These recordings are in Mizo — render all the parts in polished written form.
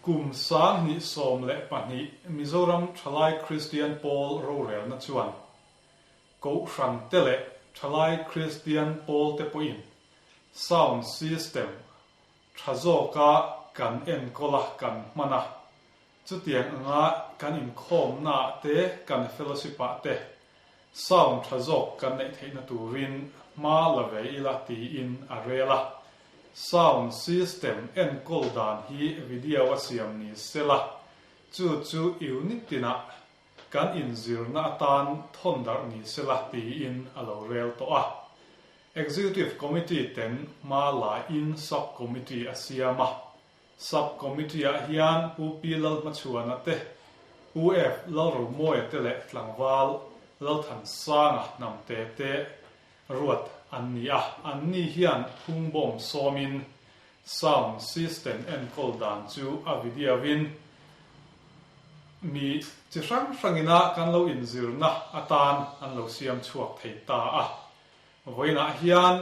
Kum 2012 Mizoram Thalai Kristian Pawl rorelna chuan Kohhran te leh Thalai Kristian Pawl te pawhin sound system tha zawka kan enkawl a kan hman a, chutiang anga kan inkhawmnaah te kan fellowship ah te sound tha zawk kan neih theihna turin hma la ve ila tiin a rel a. Sound system enkawl dan hi video a siam ni sela, chu chu unit tinah kan inzirna atan thawn darh ni sela tiin a lo rel tawh a. Executive Committee ten hma laiin Sub Committee a siam a. Sub Committee ah hian Pu Pi Lalhmachhuana te, Pu F Lalromawia te leh tlangval Lalthansanga hnamte te ruat an ni a. Anni hian phungbawm sawmin sound system enkawl dan chu a video in mi chi hrang hrangina kan lo inzirna atan an lo siam chhuak thei ta a. Vawiinah hian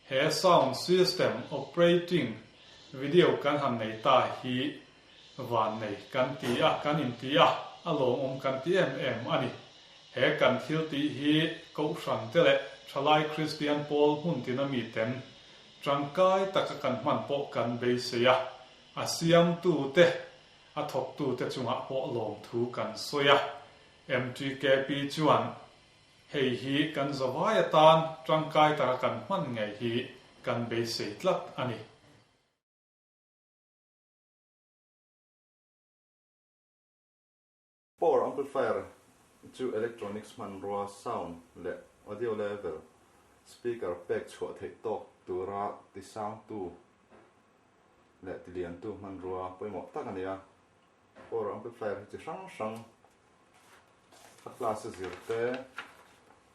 he sound system operating video kan han nei ta hi vannei kan ti a, kan inti a, a lawmawm kan ti em em a ni. He kan thil tih hi Kohhran te leh Thalai Kristian pawl hmun tina miten tangkai taka kan hman pawh kan beisei a, a siamtu te, a thawktu te chungah pawh lawmthu kan sawi a. MTKP chuan Hei hi kan zavai atan tangkai taka kan hman ngei hi kan beisei tlat a ni. Power amplifier chu electronics hmanrua sound leh audio level speaker pek chhuah theih tawk tura tisangtu leh tiliantu hmanrua pawimawh tak a ni a. Power amplifier hi chi hrang hrang A class a zir te,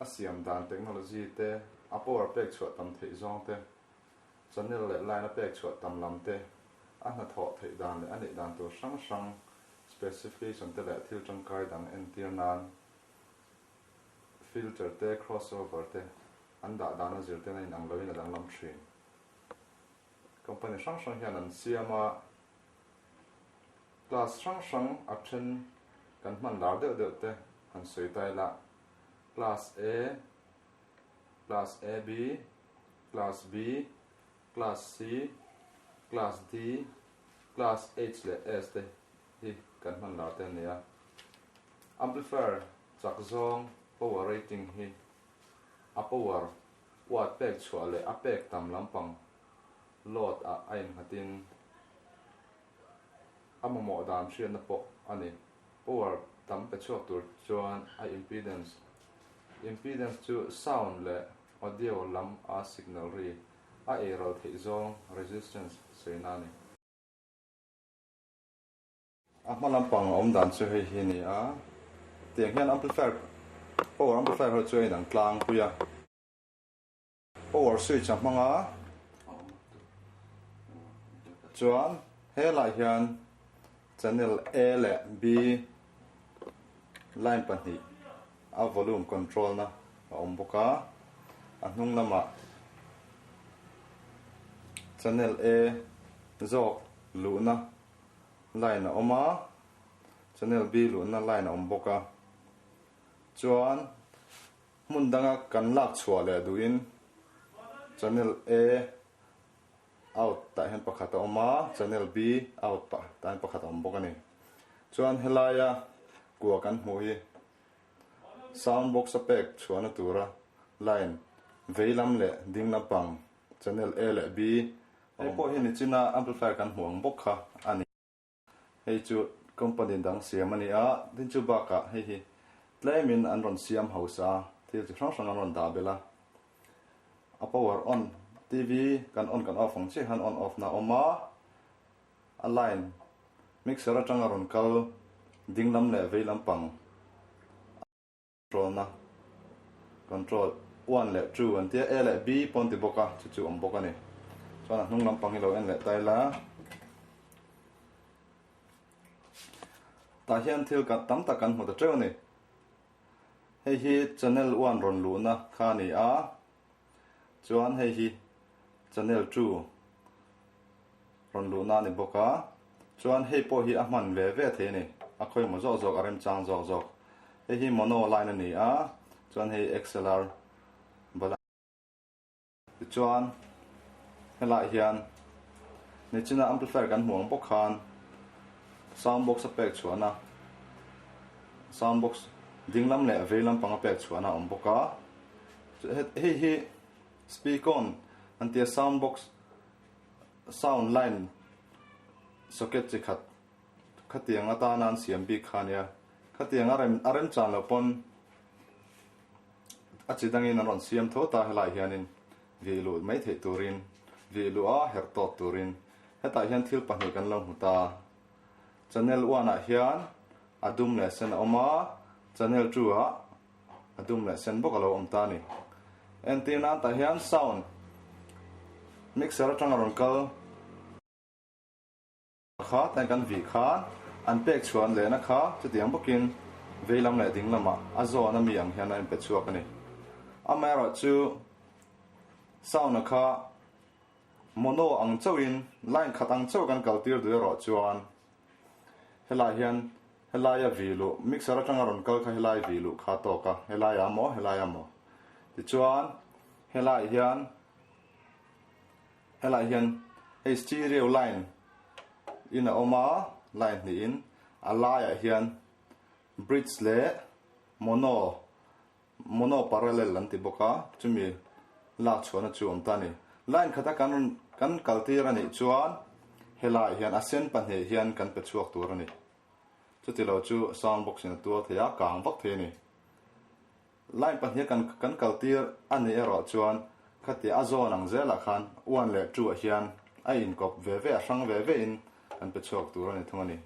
a siam dan technology te, a power pek chhuah tam theih zawng te, channel leh line a pek chhuah tam lam te, a hnathawh theih dan leh a neih dan tur hrang hrang specification te leh thil tangkai dang entir nan filter te, crossover te an dah dan a zir ten a inang loin a danglam thin. Company hrang hrang hian an siam a. Class hrang hrang a then kan hman lar deuh deuh te han sawi ta ila, Class A, Class AB, Class B, Class C, Class D, Class H leh S te hi kan hman lar te a ni a. Amplifier chak zawng power rating hi a power watt pek chhuah leh a pek tam lampang load ah a innghatin a mamawh dan hriatna pawh a ni. Power tam pe chhuak tur chuan a impedance Impedance chu sound leh audio lam a signal ri a ei ral theih zawng resistance sawi na a ni. A hma lampang a awm dan chu hei hi a ni a, tiang hian amplifier power amplifier ho chu a inang tlangpui a. Power switch a hmang a, chuan helaiah hian channel A leh B line pahnih a volume control na a awm bawk a, a hnung lamah channel A zawk luhna line a awm a, channel B luhna line a awm bawk a, chuan. Hmun danga kan lak chhuah leh duhin channel A out tah hian pakhat a awm a, channel B out tah hian pakhat a awm bawk a ni. Chuan helaia kua kan hmuh hi sound box a pek chhuahna tura line vei lam leh ding lampang channel A leh B hei pawh hi nichina amplifier kan hmuh ang bawk kha a ni. Hei chu company dang siam a ni a, tin chu bakah hei hi tlemin an rawn siam hausa a, thil chi hrang hrang an rawn dah belh a. A power on, TV kan on kan off ang chiah hian on off na a awm a, a line mixer atanga rawn kal ding lam leh vei lampang Control na control one leh two an tia A leh B pawh an ti bawk a chu chu awm bawk a ni chuan a hnung lampang hi lo en leh ta ila tah hian thil kan tam tak kan hmu ta teuh a ni hei hi channel one rawn luhna kha a ni a chuan hei hi channel two rawn luhna a ni bawk a. Chuan hei pawh hi a hman ve ve thei a ni. A khawimaw zawk zawk a remchang zawk zawk. Hei hi mono line a ni a, chuan hei XLR bala. Tichuan helaiah hian nichina amplifier kan hmuh ang bawk khan sound box a pek chhuahna sound box ding lam leh vei lampang a pek chhuahna a awm bawk a. Hei hi speakon an tia sound box sound line socket chi khat khatiang atana an siam bik kha ania khatiang a rem a remchan loh pawn a chi dangin an rawn siam tho ta helaiah hianin vih luh mai theih turin vih luh a herh tawt turin hetah hian thil pahnih kan lo hmu ta channel one ah hian a dum leh sen a awm a channel two ah A dum leh sen bawk a lo awm ta a ni. Entir nan tah hian sound mixer atang a rawn kal kha tain kan vih khan an pek chhuan lehna kha chutiang bawkin vei lam leh ding lamah a zawn a mi ang hian a inpe chhuak a ni. Amaherawhchu sound a kha mono ang chauhin line khat ang chauh kan kaltir duh erawh chuan Helai hian helaia vi luh mixer atanga rawn kal kha helai vi luh kha tawk a, helai ah maw helai ah maw. Tichuan helai hian helai hian hei stereo line in a awm a line hnih in a laiah hian bridge leh mono mono parallel an ti bawk a chumi lak chhuahna chu awm ta a ni. Line khata kan rawn kan kal tir a nih chuan helaiah hian a sen pahnih hian kan pe chhuak tur a ni. Chuti lo chu sound box in a tuar thei a, kang vak thei a ni. Line pahnih kan kan kal tir a nih erawh chuan khati a zawn ang zelah khan one leh two ah hian a inkawp ve ve a hrang ve ve in kan pe chhuak tur a ni thung a ni.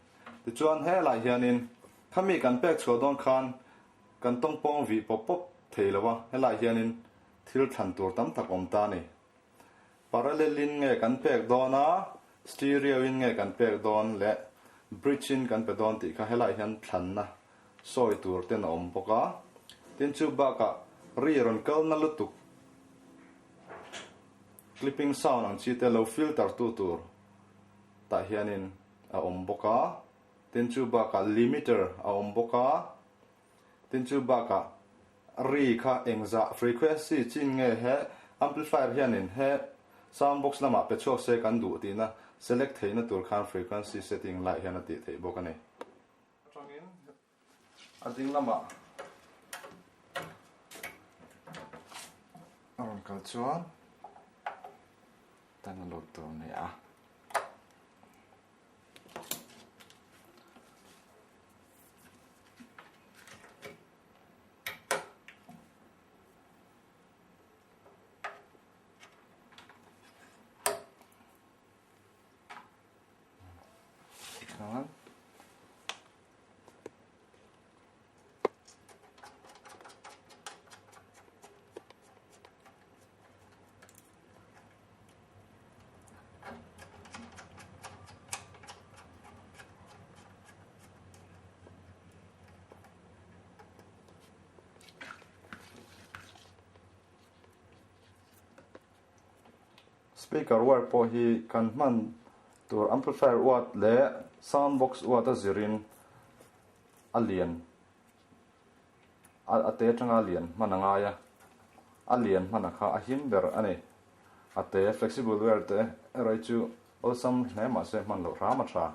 Tichuan helaiah hianin khami kan pek chhuah dawn khan Kan tawngpawng vih pawp pawp thei lo a, helaiah hianin thil thlan tur tam tak awm ta a ni. Parallel in nge kan pek dawn a, stereo in nge kan pek dawn leh bridge in kan pe dawn tih kha helaiah hian thlanna sawi tur ten a awm bawk a. Tin chu bakah ri rawn kalna lutuk clipping sound ang chi te lo filter tu tur tah hianin a awm bawk a. Tin chu bakah limiter a awm bawk a. Tin chu bakah ri kha engzah frequency chin nge he amplifier hianin he sound box lamah pe chhuak se kan duh tihna select theihna tur khan frequency setting lai hian a tih theih bawk a ni. Atangin a ding lamah a rawn kal chuan tan a lut tur a ni a. Speaker wire pawh hi kan hman tur amplifier uat leh sound box uat a zirin a lian a te atanga lian hman a ngai a, a lian hman a kha a him ber a ni. A te flexible wire te erawh hi chu awlsam hle mahse hman loh hram a tha.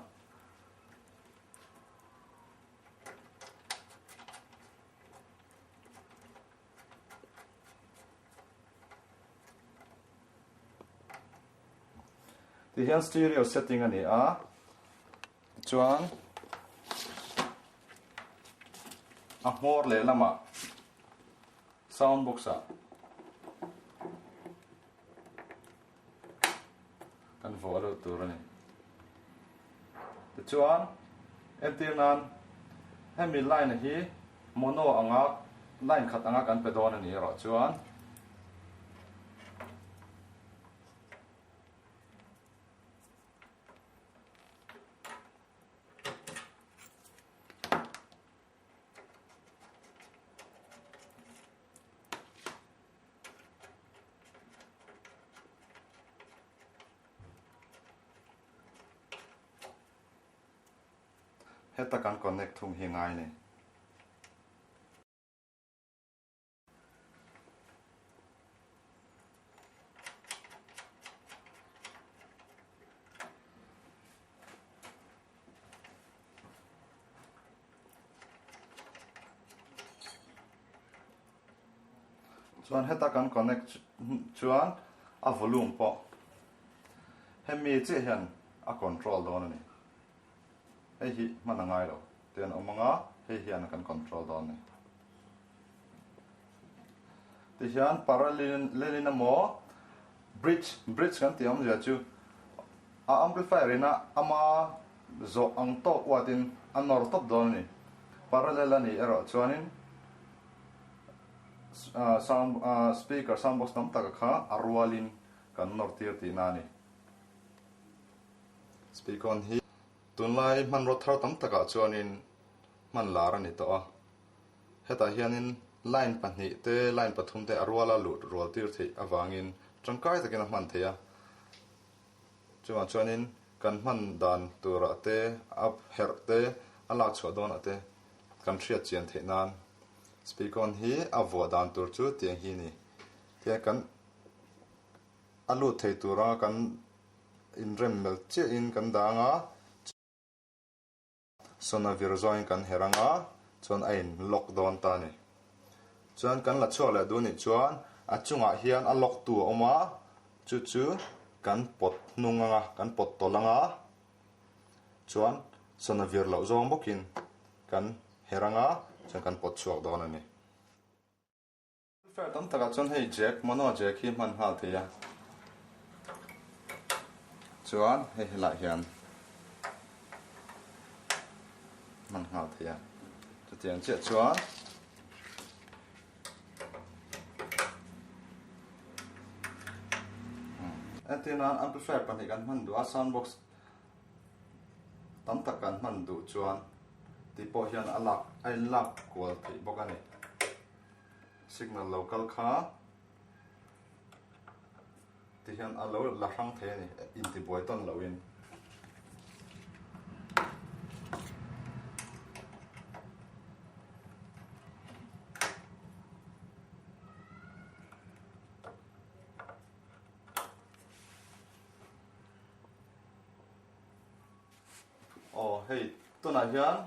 Tihian stereo setting a ni a, tichuan a hmawr lehlamah sound box ah kan vuah lut tur a ni. Tichuan entir nan hemi line hi mono anga line khat anga kan pe dawn a ni erawh chuan Heta kan connect thung hi ngai ni. Chuan heta kan connect chuan a volume pawh hemi chiah hian a control dawn a ni. Hei hi hman a ngai lo te an awm ang a, hei hian kan control dawn a ni. Tihian parallel in emaw bridge, bridge kan tih awmzia chu a amplifier in a ama zawh ang tawk uatin a nawr tawp dawn a ni. Parallel a nih erawh chuanin sound speaker sound box tam taka kha a rualin kan nawr tir tihna a ni. Speakon hi tunlai hmanraw thar tam takah chuanin hman lar a ni tawh a. Hetah hianin line pahnih te, line pathum te a ruala lut rual tir theih avangin tangkai takin a hman theih a. Chuvang chuanin kan hman dan turah te, a herh te, a lak chhuah dawnah te kan hriat chian theih nan Speakon hi a vuah dan tur chu tiang hi a ni. Tiang kan a lut thei tura kan inrem mel chiahin kan dang a. Sona vir zawngin kan her ang a, chuan a in lock dawn ta a ni. Chuan kan la chhuak leh duh nih chuan a chungah hian a lock tu a awm a, chu chu kan pawt hnung ang a, kan pawt tawlh ang a, chuan sona vir loh zawng bawkin kan her ang a, chuan kan pawt chhuak dawn a ni. Fair tam takah chuan hei jack, mono jack hi hman nghal thei a, chuan hei helaiah hian hman nghal thei a, chutiang chiah chuan entir nan amplifier pahnih kan hman duh a, sound box tam tak kan hman duh chuan tih pawh hian a lak a inlak kual theih bawk a ni. Signal lo kal kha ti hian a lo la hrang thei a ni intibuai tawn loin. Aw hei tunah hian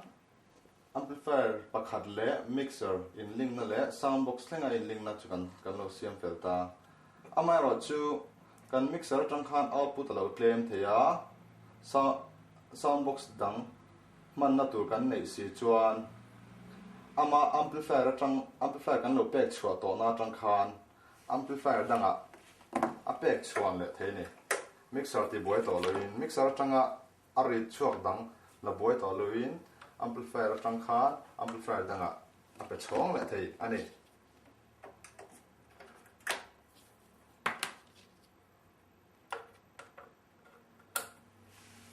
Amplifier pakhat leh mixer inlinkna leh sound box thlenga inlinkna chu kan kan lo siam fel ta. Amaherawhchu kan mixer atang khan output a lo tlem thei a, sound box dang hmanna tur kan neih si chuan ama amplifier atang amplifier kan lo pek chhuah tawhna atang khan amplifier dangah a pek chhuan leh thei a ni. Mixer tibuai tawh loin mixer atanga A rit chhuak dang la buai tawh loin amplifier atang khan amplifier dangah a pe chhawng leh thei a ni.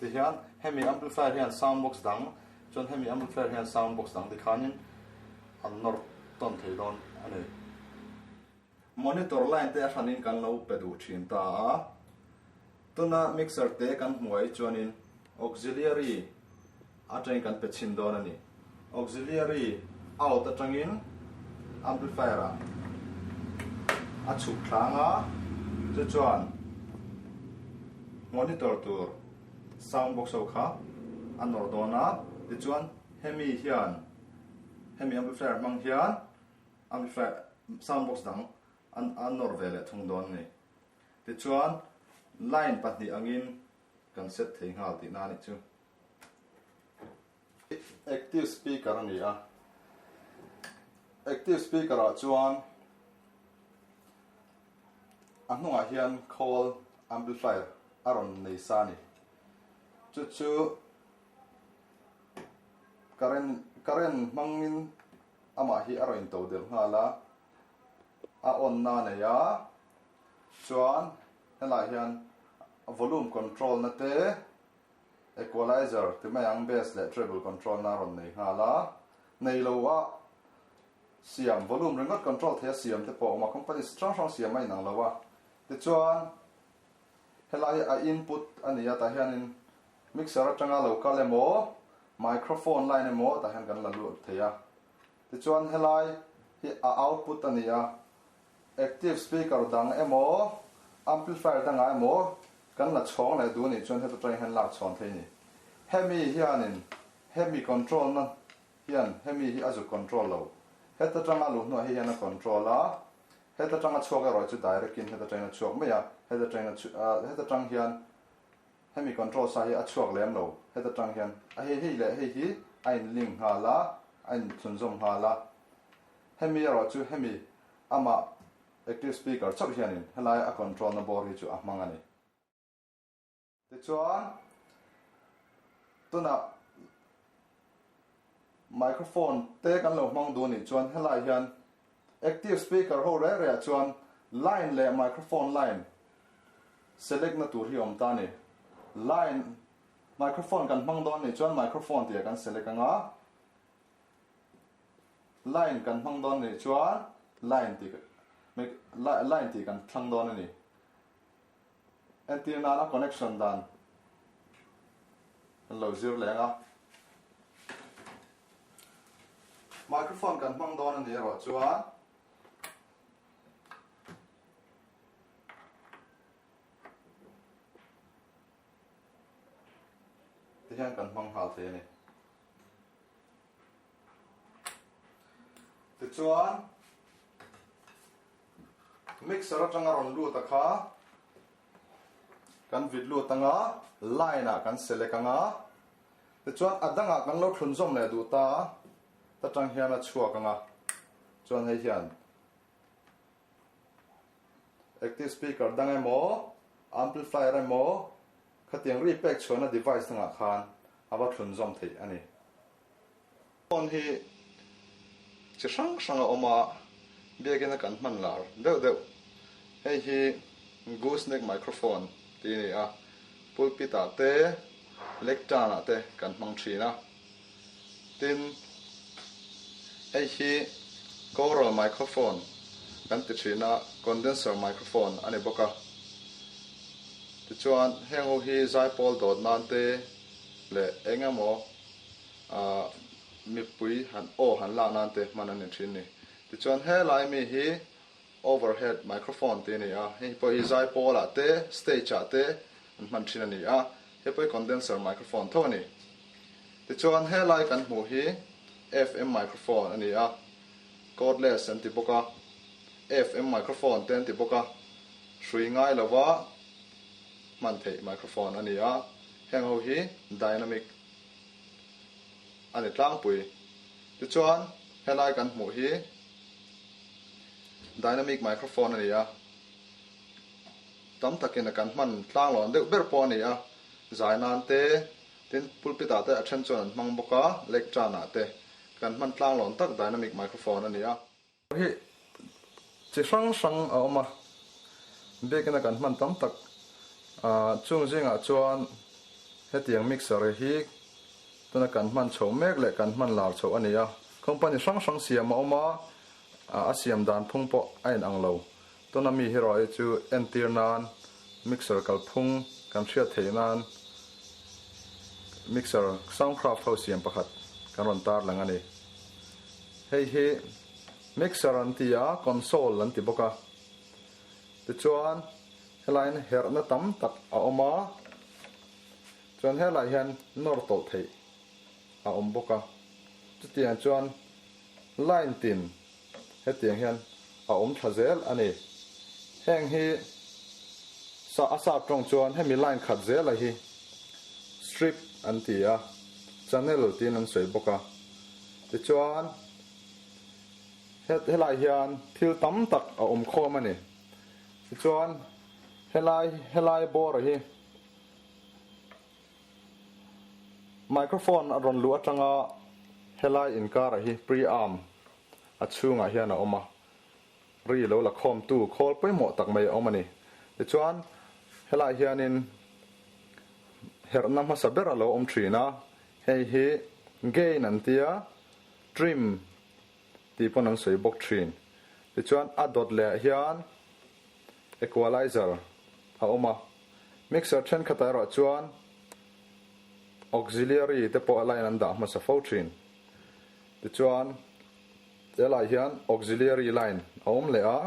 Tihian hemi amplifier hian sound box dang chuan hemi amplifier hian sound box dang tikhanin an nawr tawn thei dawn a ni. Monitor line te a hranin kan lo pe duh thin ta a, tuna mixer te kan hmuai chuanin auxiliary atangin kan pe chhin dawn a ni. Auxiliary out atangin amplifier ah a chhuk thlang a, chu chuan monitor tur sound box ho kha a nawr dawn a, tichuan hemi hian hemi amplifier hmang hian Amplifier sound box dang an a nawr ve leh thung dawn a ni. Tichuan line pahnih angin kan set thei nghal tihna a nih chu. Active speaker a ni a, active speaker ah chuan a hnungah hian khawl amplifier a rawn nei sa a ni. Chu chu current current hmangin Amah hi a rawn into delh nghal a, a on na a nei a, chuan helaiah hian volume control na te, equalizer ti mai ang bass leh treble control na a rawn nei nghal a, nei lo a siam volume ringawt control thei a siam te pawh a awm a, company hrang hrang siam a inang lo a, tichuan helai hi a input a ni a tah hianin mixer atanga lo kal emaw. Microphone line emaw tah hian kan la lut thei a. Tichuan helai hi a output a ni a, active speaker dang emaw amplifier dangah emaw kan la chhawng leh duh a nih chuan heta tangin hian lak chhawn thei a ni. Hemi hianin hemi control na hian hemi hi a zuk control lo. Heta tanga luh hnuah hei hian a control a, heta tanga chhuak erawh chu direct in heta tangin a chhuak mai a, heta tangin a heta tang hian Hemi control sa hi a chhuak lem lo, heta tang hian a hei hei leh hei hi a in link nghal a, a in thlunzawm nghal a. Hemi erawh chu hemi amah active speaker chauh hianin helai a control na bawr hi chu a hmang a ni. Tichuan tunah microphone te kan lo hmang duh nih chuan helai hian active speaker ho reh reh ah chuan line leh microphone line Select na tur hi awm ta ni. Line, Microphone kan hmang dawn nih chuan microphone tih ah kan select anga, line kan hmang dawn nih chuan line tih line tih kan thlang dawn a ni. Entir nana connection dan kan lo zir leh anga. Microphone kan hmang dawn a nih erawh chuan Ti hian kan hmang nghal thei a ni. Tichuan mixer atanga rawn lut a kha kan vit lut anga line ah kan select anga tichuan a dangah kan lo thlun zawm leh duh ta ta tang hian a chhuak anga chuan hei hian Active speaker dang emaw, amplifier emaw, khatiang ri pek chhuahna device dangah khan a va thlun zawm theih a ni. Phone hi chi hrang hrang a awm a, biakina kan hman lar deuh deuh. Hei hi gooseneck microphone tih a ni a, pulpit ah te, lectern ah te kan hmang thin a. Tin, hei hi Coral microphone kan ti thin a, condenser microphone a ni bawk a. Tichuan, heng ho hi zaipawl dawt nan te leh eng emaw ah mipui han aw han lak nan te hman a ni thin ni. Tichuan, helai mi hi overhead microphone tih a ni a, hei pawh hi zaipawl ah te, stage ah te an hman thin a ni a, hei pawh hi condenser microphone tho a ni. Tichuan helai kan hmuh hi FM microphone a ni a, cordless an ti bawk a, FM microphone te an ti bawk a, hrui ngai lova hman theih microphone a ni a, heng ho hi dynamic a ni tlangpui. Tichuan helai kan hmuh hi Dynamic microphone a ni a, tam takin a kan hman tlanglawn deuh ber pawh a ni a, zai nan te, tin pulpit ah te a then chuan an hmang bawk a, lectern ah te kan hman tlanglawn tak dynamic microphone a ni a. Hi chi hrang hrang a awm a, biakina kan hman tam tak chung zingah chuan hetiang mixer hi tuna kan hman chho mek leh kan hman lar chho a ni a, company hrang hrang siam a awm a, A siam dan phung pawh a inang lo. Tuna mi hi rawh hi chu entir nan mixer kalphung kan hriat theih nan mixer Soundcraft ho siam pakhat kan rawn tar lang a ni. Hei hi mixer an ti a, console an ti bawk a. Tichuan helaiin herhna tam tak a awm a, chuan helaiah hian nawr tawlh theih a awm bawk a. Chutiang chuan Line tin hetiang hian a awm thla zel a ni. Heng hi sa a sap tawng chuan hemi line khat zela hi strip an ti a, channel tiin an sawi bawk a. Tichuan helai hian thil tam tak a awm khawm a ni. Tichuan helai helai bawr hi Microphone a rawn luh atanga helai inkara hi pre-arm a chhungah hian a awm a, ri lo la khawmtu khawl pawimawh tak mai a awm a ni. Tichuan helai hianin herhna hmasa ber a lo awm thin a, hei hi gain an tia, trim tih pawn an sawi bawk thin. Tichuan a dawt leh ah hian equalizer a awm a, mixer thenkhatah erawh chuan. Auxiliary te pawh line an dah hmasa fo thin. Tichuan helaiah hian auxiliary line a awm leh a,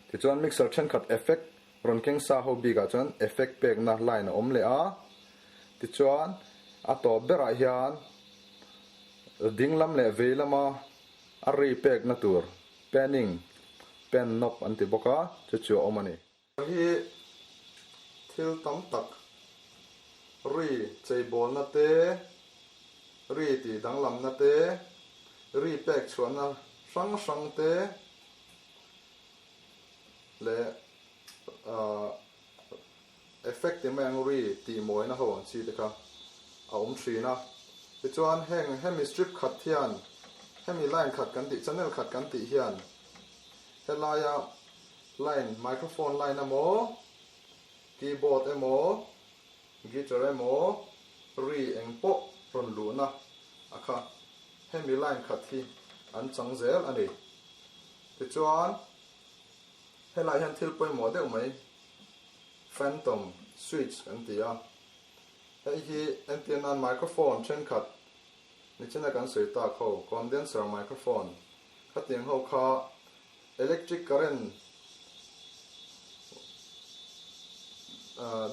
tichuan mixer thenkhat effect rawn keng sa ho bikah chuan effect pekna line a awm leh a, tichuan a tawp berah hian ding lam leh vei lama a ri pekna tur panning pan knob an ti bawk a, chu chu a awm a ni. Hi thil tam tak ri cheibawlna te, ri tih danglamna te, ri pek chhuahna hrang hrang te leh effect ti mai ang ri tih mawina ho ang chi te kha a awm thin a. Tichuan heng hemi strip khat hian hemi line khat kan tih channel khat kan tih hian helaia Line, microphone line emaw, keyboard emaw, guitar emaw, ri eng pawh rawn luhna a kha hemi line khat hi an chang zel a ni. Tichuan, helai hian thil pawimawh deuh mai phantom switch kan ti a, hei hi entir nan microphone thenkhat nichina kan sawi tak ho condenser microphone khatiang ho kha Electric current,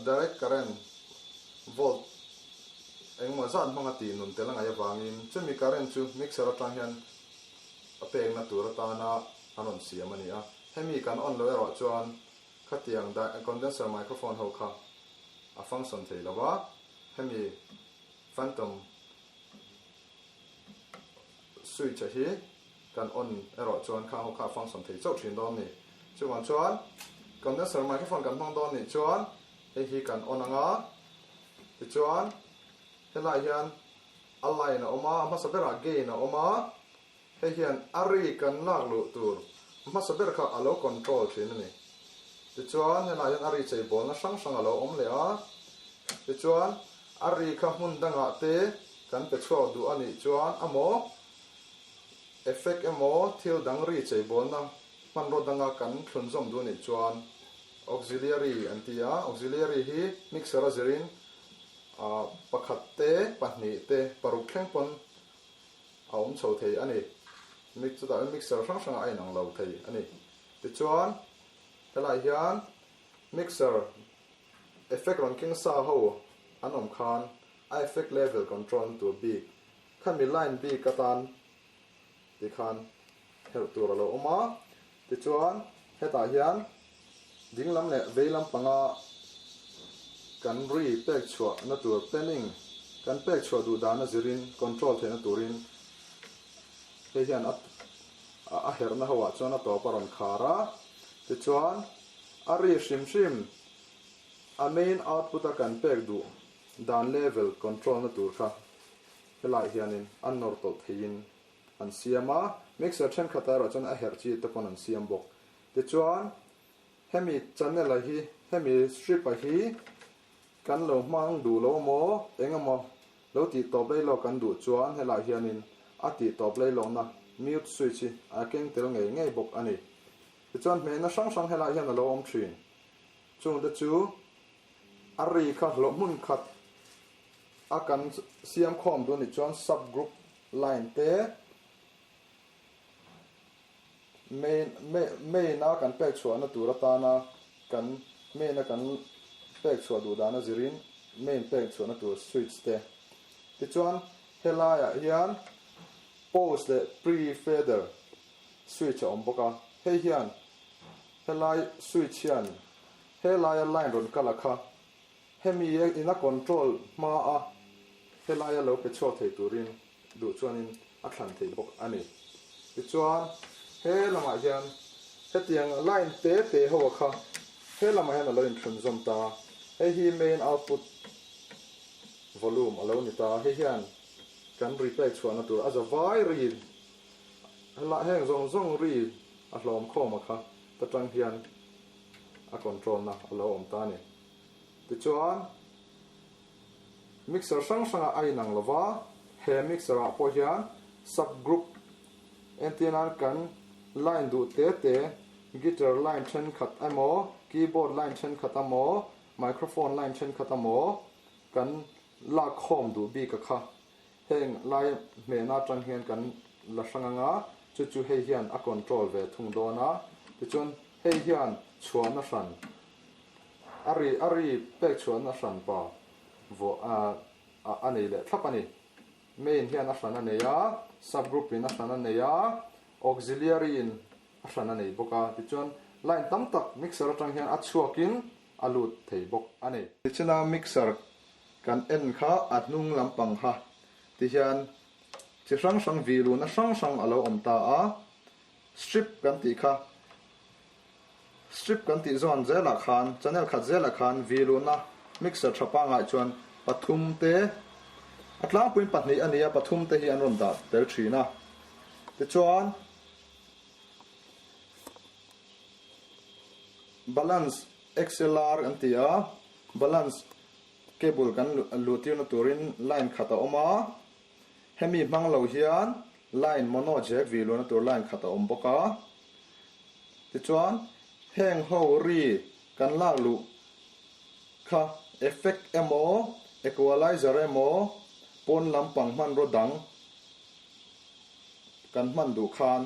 direct current, volt engemaw zat hmanga tih nun tel a ngaih avangin chumi current chu mixer atang hian a pekna tur atana an rawn siam a ni a. Hemi kan on lo erawh chuan khatiang condenser microphone ho kha a function thei lo va, hemi phantom switch a hi kan on erawh chuan khang ho kha a function thei chauh thin dawn ni. Chuvang chuan condenser microphone kan hmang dawn nih chuan hei hi kan on anga tichuan helai hian a line a awm a, a hmasa berah gain a awm a, hei hian a ri kan lak luh tur hmasa ber kha a lo control thin a ni. Tichuan helai hian a ri cheibawlna hrang hrang a lo awm leh a, tichuan a ri kha hmun dangah te kan pe chhuak duh a nih chuan a maw Effect emaw thil dang ri cheibawlna hmanraw danga kan thlunzawm duh nih chuan auxiliary an ti a, auxiliary hi mixer a zirin pakhat te, pahnih te, paruk thleng pawn a awm chho thei a ni. Chutah chuan mixer hrang hrangah a inang lo thei a ni. Tichuan helaiah hian mixer effect rawn keng sa ho an awm khan a effect level control na tur bik Khami line bik atan tikhan herh tur a lo awm a, tichuan hetah hian dinglam leh veilam panga kan ri pek chhuah na tur panning kan pek chhuah duh dan a zirin control theihna turin hei hian a a herhna ho ah chuan a tawp a rawn khar a, tichuan a ri hrim hrim a main output a kan pek duh dan level control na tur kha Helaiah hianin a nawr tawlh theiin an siam a, mixer thenkhatah erawh chuan a herh chi te pawn an siam bawk. Tichuan, hemi channel a hi, hemi strip a hi kan lo hmang duh lo maw, eng emaw lo tih tawp lei lawk kan duh chuan helaiah hianin a tih tawp lei lawkna mute switch hi a keng tel ngei ngei bawk a ni. Tichuan, hmehna hrang hrang helaiah hian a lo awm thin. Chungte chu a ri kha hlawh hmun khat A kan siam khawm duh nih chuan sub group line te main main a kan pek chhuahna tur atana kan main a kan pek chhuah duh dan a zirin main pek chhuahna tur switch te tichuan helaiah hian post leh pre feather switch a awm bawk a hei hian helai switch hian helaia line rawn kal a kha Hemi in a control hma a helaia lo pe chhuak thei turin duh chuanin a thlan thei bawk a ni. Tichuan he lamah hian hetiang line te te ho a kha he lamah hian a lo inthlun zawm ta. Hei hi main output volume a lo ni ta. Hei hian kan ri pek chhuahna tur a za vai ri helai heng zawng zawng ri a hlawm khawm a kha ta tang hian a control na a lo awm ta a ni. Tichuan, mixer hrang hrangah a inang lo va, he mixer ah pawh hian sub group entir nan kan line duh te te, guitar line thenkhat emaw, keyboard line thenkhat emaw, microphone line thenkhat emaw kan. lak khawm duh bik a kha heng lai hmehna atang hian kan la hrang anga chu chu hei hian a control ve thung dawn a, tichuan hei hian chhuahna hran a ri a ri pek chhuahna hran pa vuah a nei leh thlap a ni. Main hian a hran a nei a, sub group in a hran a nei a, auxiliary in a hran a nei bawk a, tichuan line tam tak mixer atang hian a chhuakin a lut thei bawk a ni. Tichuna mixer kan en kha a hnung lampang kha tihian chi hrang hrang vi luhna hrang hrang a lo awm ta a, strip kan tih kha strip kan tih zawn zelah khan channel khat zelah khan vi luhna mixer tha pangngai chuan pathum te a tlangpuiin pahnih a ni a, pathum te hi an rawn dah tel thin a, tichuan. Balance XLR an ti a, balance cable kan luh tirna turin line khat a awm a, hemi hmang lo hian line mono jack vi luhna tur line khat a awm bawk a. Tichuan heng ho ri kan lak luh kha effect emaw equalizer emaw pawn lampang hmanraw dang kan hman duh khan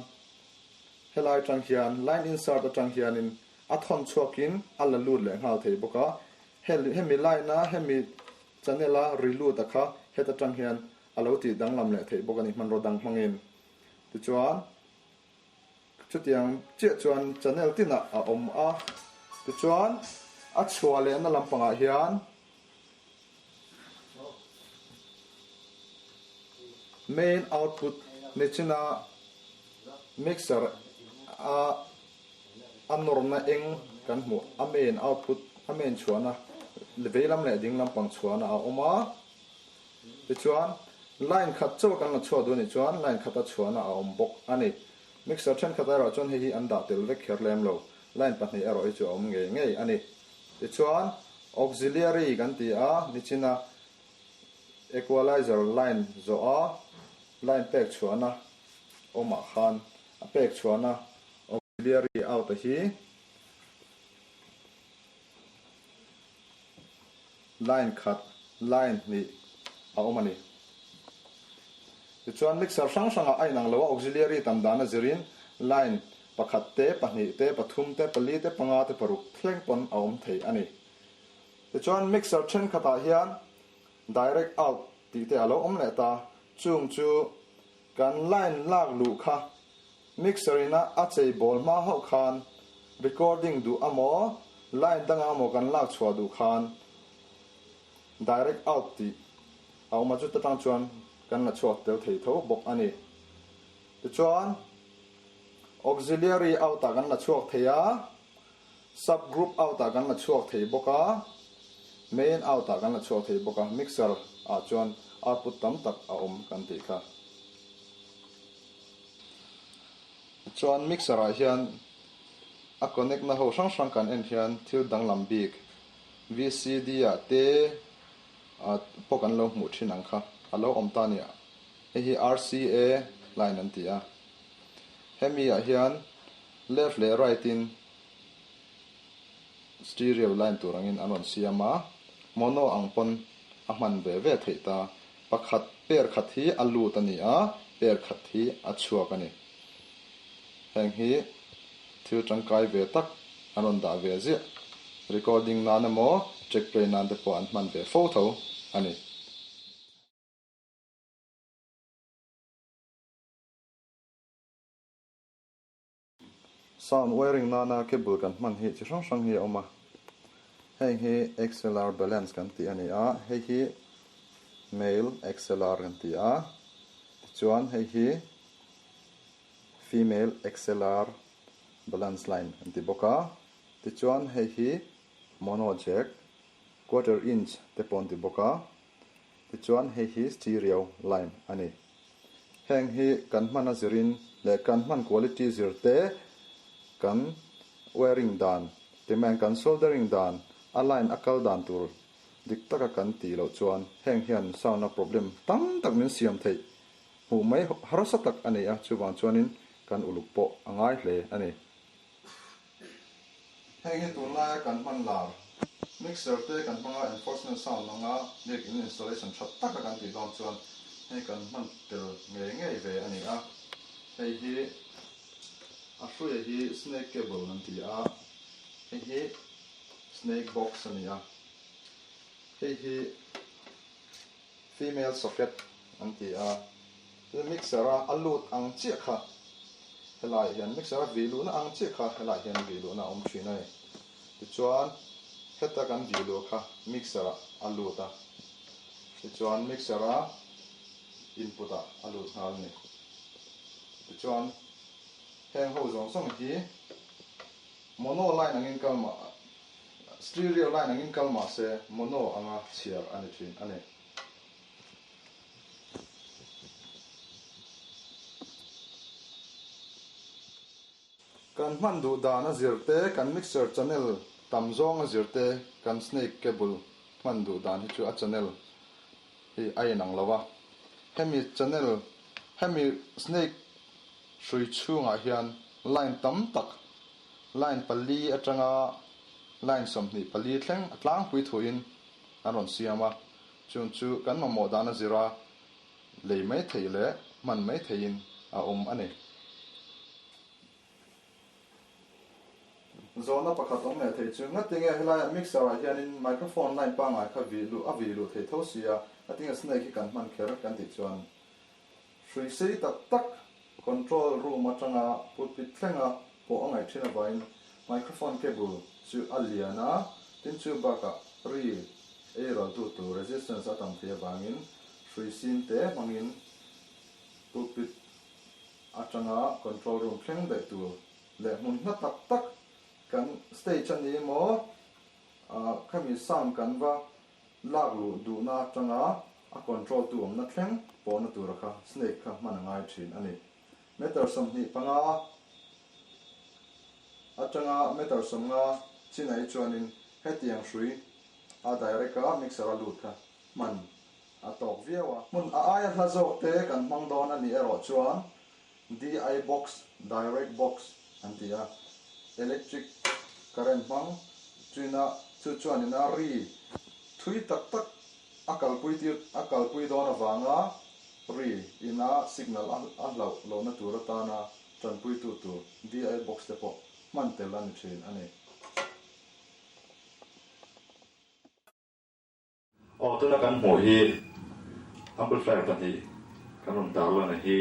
Helai atang hian line insert atang hianin a thawn chhuakin a la lut leh nghal thei bawk a, hemi line a hemi channel a ri lut a kha het atang hian a lo tih danglam leh theih bawk a ni hmanraw dang hmangin. Tichuan chutiang chiah chuan channel tinah a awm a, tichuan a chhuah lehna lampangah hian Main output nichina mixer a a nawrna eng kan hmuh a main output a main chhuahna veilam leh ding lampang chhuahna a awm a tichuan line khat chauh kan la chhuah duh anih chuan line khata chhuahna a awm bawk a ni. Mixer thenkhat erawh chuan hei hi an dah tel vek kher lem lo line pahnih erawh hi chu a awm ngei ngei a ni. Tichuan auxiliary kan ti a nichina Equalizer line zawh a line pek chhuahna awmah khan a pek chhuahna auxiliary out a hi line khat line hnih a awm a ni. Tichuan mixer hrang hrangah a inang lo a auxiliary tam dan a zirin line pakhat te pahnih te pathum te pali te panga te paruk thleng pawn a awm thei a ni. Tichuan mixer thenkhatah hian direct out tih te a lo awm leh ta, chung chu kan line lak luh kha mixer ina a chei bawl hma hauh khan recording duh amaw line danga amaw kan lak chhuah duh khan direct out tih a awm a, chuta tang chuan kan la chhuak tel thei tho bawk a ni. Tichuan auxiliary out ah kan la chhuak thei a. Sub group out ah kan la chhuak thei bawk a, main out ah kan la chhuak thei bawk a, mixer ah chuan output tam tak a awm kan tih kha. Chuan mixer ah hian a connect na ho hrang hrang kan en hian thil danglam bik VCD ah te pawh kan lo hmuh thin ang kha a lo awm ta a ni. Hei hi RCA line an ti a, hemi ah hian Left leh right in stereo line tur angin an rawn siam a, mono ang pawn a hman ve ve theih ta. Pakhat pair khat hi a lut a ni a, pair khat hi a chhuak a ni. Heng hi thil tangkai ve tak an rawn dah ve ziah. Recording nan emaw track play nan te pawh an hman ve fo tho a ni. Sound wiring nana cable kan hman hi chi hrang hrang hi a awm a, heng hi XLR balance kan tih a ni a, hei hi male XLR kan ti a, tichuan hei hi female XLR balance line kan ti bawk a, tichuan hei hi mono jack quarter inch te pawh an ti bawk a, tichuan hei hi stereo line a ni. Heng hi kan hman a zirin leh kan hman quality zir te, kan wiring dan, timain kan soldering dan, a line a kal dan tur dik taka kan tih loh chuan heng hian sound a problem tam tak min siam theih hmuh mai harsa tak a ni a, chuvang chuanin kan uluk pawh a ngai hle a ni. Heng hi tunlaia kan hman lar Mixer te kan hmang a, enforcement sound anga biak in installation tha taka kan tih dawn chuan hei kan hman tel ngei ngei ve a ni a. Hei hi a hruia hi snake cable an ti a, hei hi snake box a ni a. Hei hi female socket an ti a, tin mixer a a lut ang chiah kha helaiah hian mixer a vih luhna ang chiah kha helaiah hian vih luhna a awm thin a ni. Tichuan heta kan vih luh kha mixer ah a lut a, tichuan mixer a input ah a lut nghal a ni. Tichuan heng ho zawng zawng hi mono line angin kal mah Stereo line angin kal mah se mono anga chhiar a ni thin a ni. Kan hman duh dan a zir te, kan mixer channel tam zawng a zir te, kan snake cable hman duh dan hi chu a channel hi a inang lo a. Hemi channel, hemi snake hrui chhungah hian line tam tak Line pali atanga line 24 thleng a tlangpui thuin an rawn siam a, chung chu kan mamawh dan a zir a, lei mai theih leh hman mai theihin a awm a ni. Zawhna pakhat awm leh thei chu, ngatinge helaiah mixer ah hianin microphone line pangngai kha vih luh a vih luh theih tho sia, ngatinge snake hi kan hman kher kan tih chuan hrui sei tak tak Control room atanga pulpit thlenga pawh a ngaih thin avangin microphone cable chu a lian a, tin chu bakah ri ei raltu tur resistance a tam thei avangin hrui sin te hmangin pulpit atanga control room thleng daih tur leh hmun hla tak tak kan stage a ni emaw khami sound kan va Lak luh duhna atanga a control tu awmna thleng pawhna tura kha snake kha hman a ngai thin a ni. Meter 25 atanga meter 50 chinai chuanin hetiang hrui a direct a mixer a lut kha hman a tawk viau a. Hmun a aia hla zawk te kan hmang dawn a nih erawh chuan DI box, direct box, an ti a, electric current hmang chuina chu chuanin a ri thui tak tak a kalpui tir a kalpui dawn avanga ri ina signal a hlauh lohna tur atana tanpuitu tur DI box te pawh hman tel a ni thin a ni. Aw tuna kan hmuh hi amplifier pahnih kan rawn tarlan a hi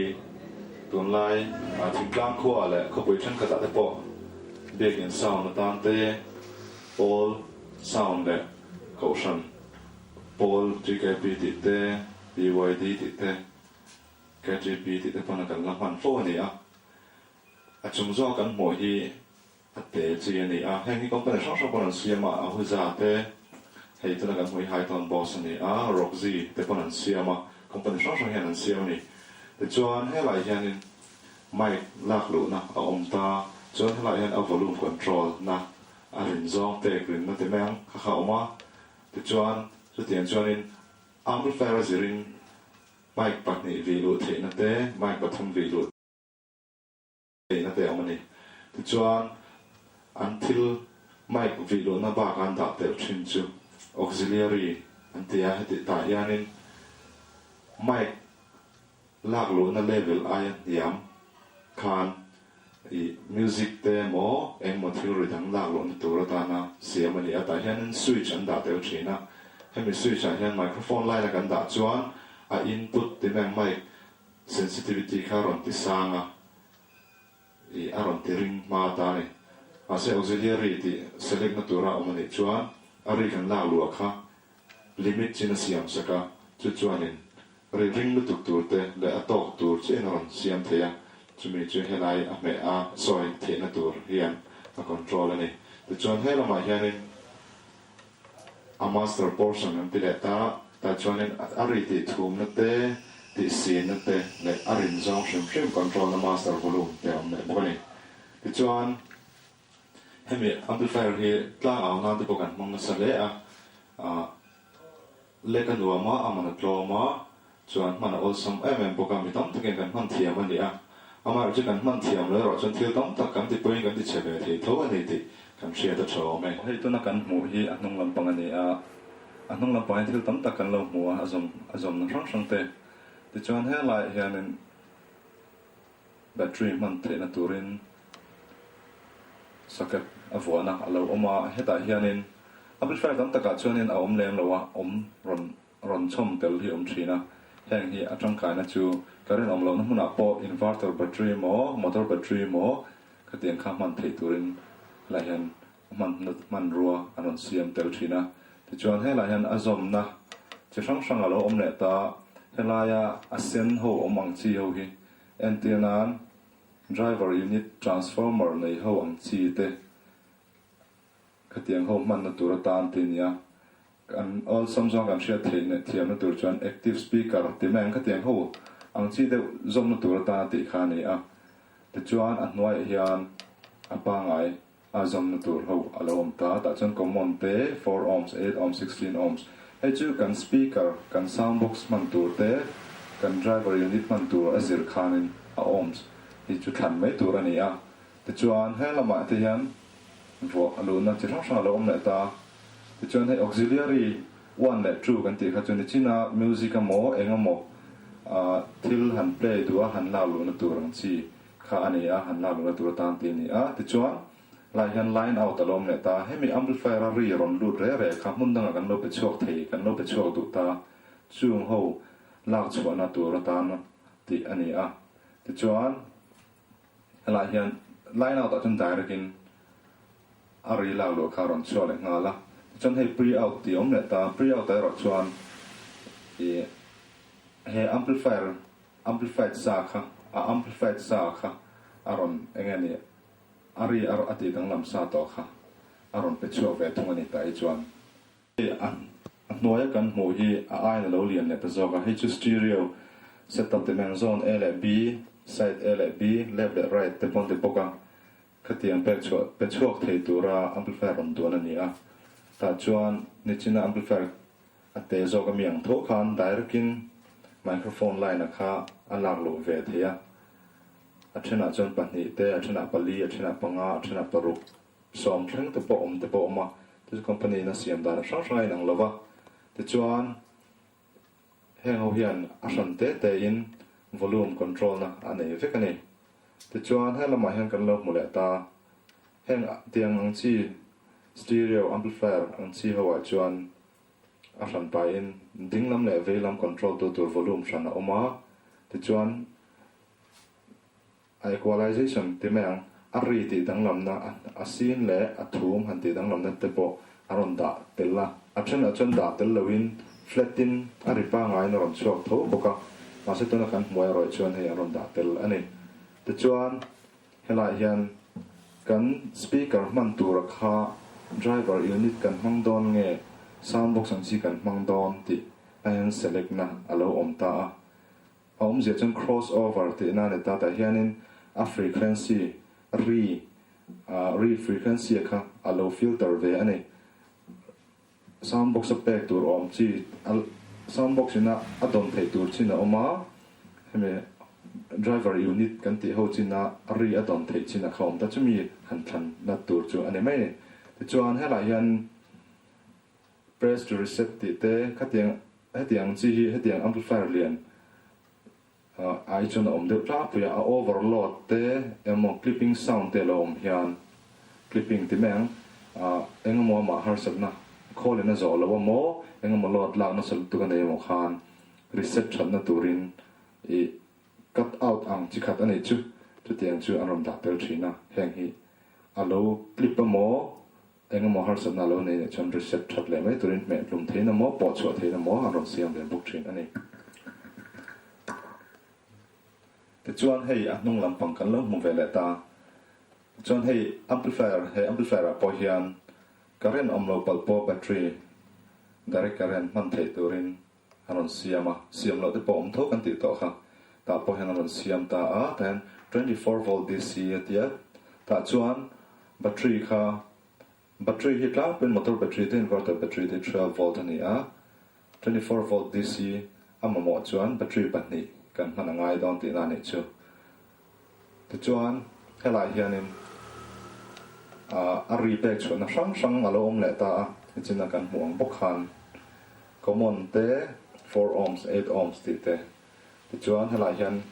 tunlai thingtlang khua leh khawpui thenkhatah te pawh biakin sound atan te pawl sound leh kohhran pawl GKP tih te BYD tih te KGP tih te pawn a kan la hman fo a ni a a chung zawk kan hmuh hi A te chi a ni a, heng hi company hrang hrang pawn an siam a, Ahuja te, hei tuna kan hmuh hi Highton Boss a ni a, Roxy te pawn an siam a, company hrang hrang hian an siam a ni. Tichuan helai hianin mic lak luhna a awm ta, chuan helai hian a volume control na a rin zawng pek rinna ti mai ang kha kha a awm a, tichuan chutiang chuanin amplifier a zirin mic pahnih vih luh theihna te, mic pathum vih luh. Theihna te a awm a ni. Tichuan, an thil mic vih luhna bak an dah tel thin chu auxiliary an ti a, heti tah hianin mic lak luhna level aia hniam khan ih music te emaw engemaw thil ri dang lak luhna tur atana siam a ni a, tah hianin switch an dah tel thin a, hemi switch ah hian microphone line a kan dah chuan a input ti mai ang mic Sensitivity kha rawn ti sang a, ih a rawn ti ring hma ta a ni. Mahse auxiliary tih select na tura awm a nih chuan a ri kan lak luah kha limit chin a siam sak a, chu chuanin ri ring lutuk tur te leh a tawk tur chiahin a rawn siam thei a, chumi chu helai a hmeh a sawi theihna tur hian a control a ni. Tichuan he lamah hianin A master portion an ti leh ta, tah chuanin a ri tih thumna te, tih sinna te leh a rin zawng hrim hrim control na master volume te a awm leh bawk a ni. Tichuan, hemi amplifier hi tlang au nan te pawh kan hmang nasa hle a, ah lek a nuam a, a man a tlawm a, chuan hman a awlsam em em bawk a, mi tam takin kan hman thiam a ni a. Amaherawhchu kan hman thiam lo erawh chuan thil tam tak kan ti pawhin kan ti chhe ve thei tho a ni tih kan hriat a tha awm e. Hei tuna kan hmuh hi a hnung lampang a ni a, a hnung lampang hian thil tam tak kan lo hmu a, a zawm a zawmna hrang hrang te. Tichuan helaiah hianin battery hman theihna turin socket a vuahna a lo awm a, hetah hianin amplifier tam takah chuanin a awm lem lo a, awm rawn rawn chhawm tel hi awm thin a, heng hi a tangkaina chu current awm lohna hmunah pawh inverter battery emaw motor battery emaw khatiang kha hman theih turin helaiah hian hman hmanrua an rawn siam tel thin a. Tichuan helaiah hian a zawmna chi hrang hrang a lo awm leh ta, helaia a sen ho awm ang chi ho hi entir nan driver unit transformer nei ho ang chi te Khatiang ho hmanna tur atan ti nia. Kan awlsam zawng kan hriat theih leh thiamna tur chuan active speaker ti mai ang khatiang ho ang chi deuh zawmna tur atan a tih kha a ni a. Tichuan a hnuaiah hian a pangai a zawmna tur ho a lo awm ta. Tah chuan common te, 4 ohms, 8 ohms, 16 ohms. Hei chu kan speaker, kan sound box hman tur te, kan driver unit hman tur a zir khanin a ohms hi chu thlan mai tur a ni a. Tichuan he lamah te hian vuah a luhna chi hrang hrang a lo awm leh ta. Tichuan hei auxiliary one leh two kan tih kha chu nichina music emaw eng emaw thil han play duh a han lak luhna tur ang chi kha a ni a, han lak luhna tur atan tih a ni a. Tichuan lai hian line out a lo awm leh ta. Hemi amplifier a ri rawn lut reh reh kha hmun dangah kan lo pe chhuak thei, kan lo pe chhuak duh ta. Chung ho lak chhuahna tur atan tih a ni a. Tichuan. Helaiah hian line out ah chuan direct in a ri lak luah kha a rawn chhuak leh nghal a, tichuan hei pre out tih a awm leh ta, pre out ah erawh chuan ih he amplifier amplified sa kha a amplified sa kha a rawn eng nge ni a ri a tih danglam sa tawh kha a rawn pe chhuak ve thung a ni tah hi chuan. Hei a hnuaia kan hmuh hi a aiin a lo lian leh ta zawk a, hei chu stereo setup ti meng zone A leh B, side A leh B, left leh right te pawh an ti bawk a, khatiang pek chhuah pe chhuak thei tura amplifier rawn duan a ni a, tah chuan nichina amplifier a te zawk ami ang tho khan direct in microphone line a kha a lak luh ve thei a, a thenah chuan pahnih te, a thenah pali, a thenah panga, a thenah paruk. Sawm thleng te pawh awm te pawh a awm a, chu chu company in a siam dan hrang hrang a inang lo va, tichuan heng ho hian a hran te te in volume control na a nei vek a ni. Tichuan he lamah hian kan lo hmu leh ta, heng tiang ang chi stereo amplifier ang chi ho ah chuan a hran pahin ding lam leh vei lam control tu tur volume hran a awm a, tichuan A equalization ti mai ang, a ri tih danglamna a sin leh a thum han tih danglamna te pawh a rawn dah tel a, a thenah chuan dah tel loin flat in a ri pangaiin a rawn chhuak tho bawk a, mahse tuna kan hmuai erawh chuan hei an rawn dah tel a ni. Tichuan helaiah hian kan speaker hman tura kha driver unit kan hmang dawn nge sound box ang chi kan hmang dawn tih a hian select na a lo awm ta a. A awmzia chuan cross over tihna a ni ta, tah hianin a frequency, ri, ri frequency a kha a lo filter ve a ni. Sound box a pek tur awm chi, sound box ina a dawn theih tur chin a awm a, hemi driver unit kan tih ho china ri a dawn theih chin a kha awm ta, chumi han thlan na tur chu a ni mai a ni. Tichuan helaiah hian press to reset tih te khatiang Hetiang chi hi hetiang amplifier lian ai chuan a awm deuh tlangpui a, a overload te emaw clipping sound te a lo awm hian clipping ti mai ang, eng emaw amah harsatna khawlin a zawh loh emaw eng emaw load lak nasa lutuk a nei emaw khan reset thatna turin ih cut out ang chi khat a nih chu chutiang chu an rawn dah tel thin a, heng hi a lo clip emaw Engemaw harsatna lo nei nih chuan reset that leh mai turin hmeh hlum thein emaw, pawh chhuah thein emaw an rawn siam ve bawk thin a ni. Tichuan hei a hnung lampang kan lo hmu ve leh ta. Tichuan hei amplifier, he amplifier ah pawh hian current awm lo palh pawh battery direct current hman theih turin a rawn siam a, siam loh te pawh awm tho kan tih tawh kha, tah pawh hian a rawn siam ta a, tah hian 24 volt DC a ti a, tah chuan battery kha battery hi tlangpuiin motor battery te inverter battery te 12 volt a ni a, 24 volt DC a mamawh chuan battery pahnih kan hman a ngai dawn tihna a nih chu. Tichuan helai hianin a ri pek chhuahna hrang hrang a lo awm leh ta a, nichina kan hmuh ang bawk khan common te, 4 ohms, 8 ohms tih te. Tichuan helai hian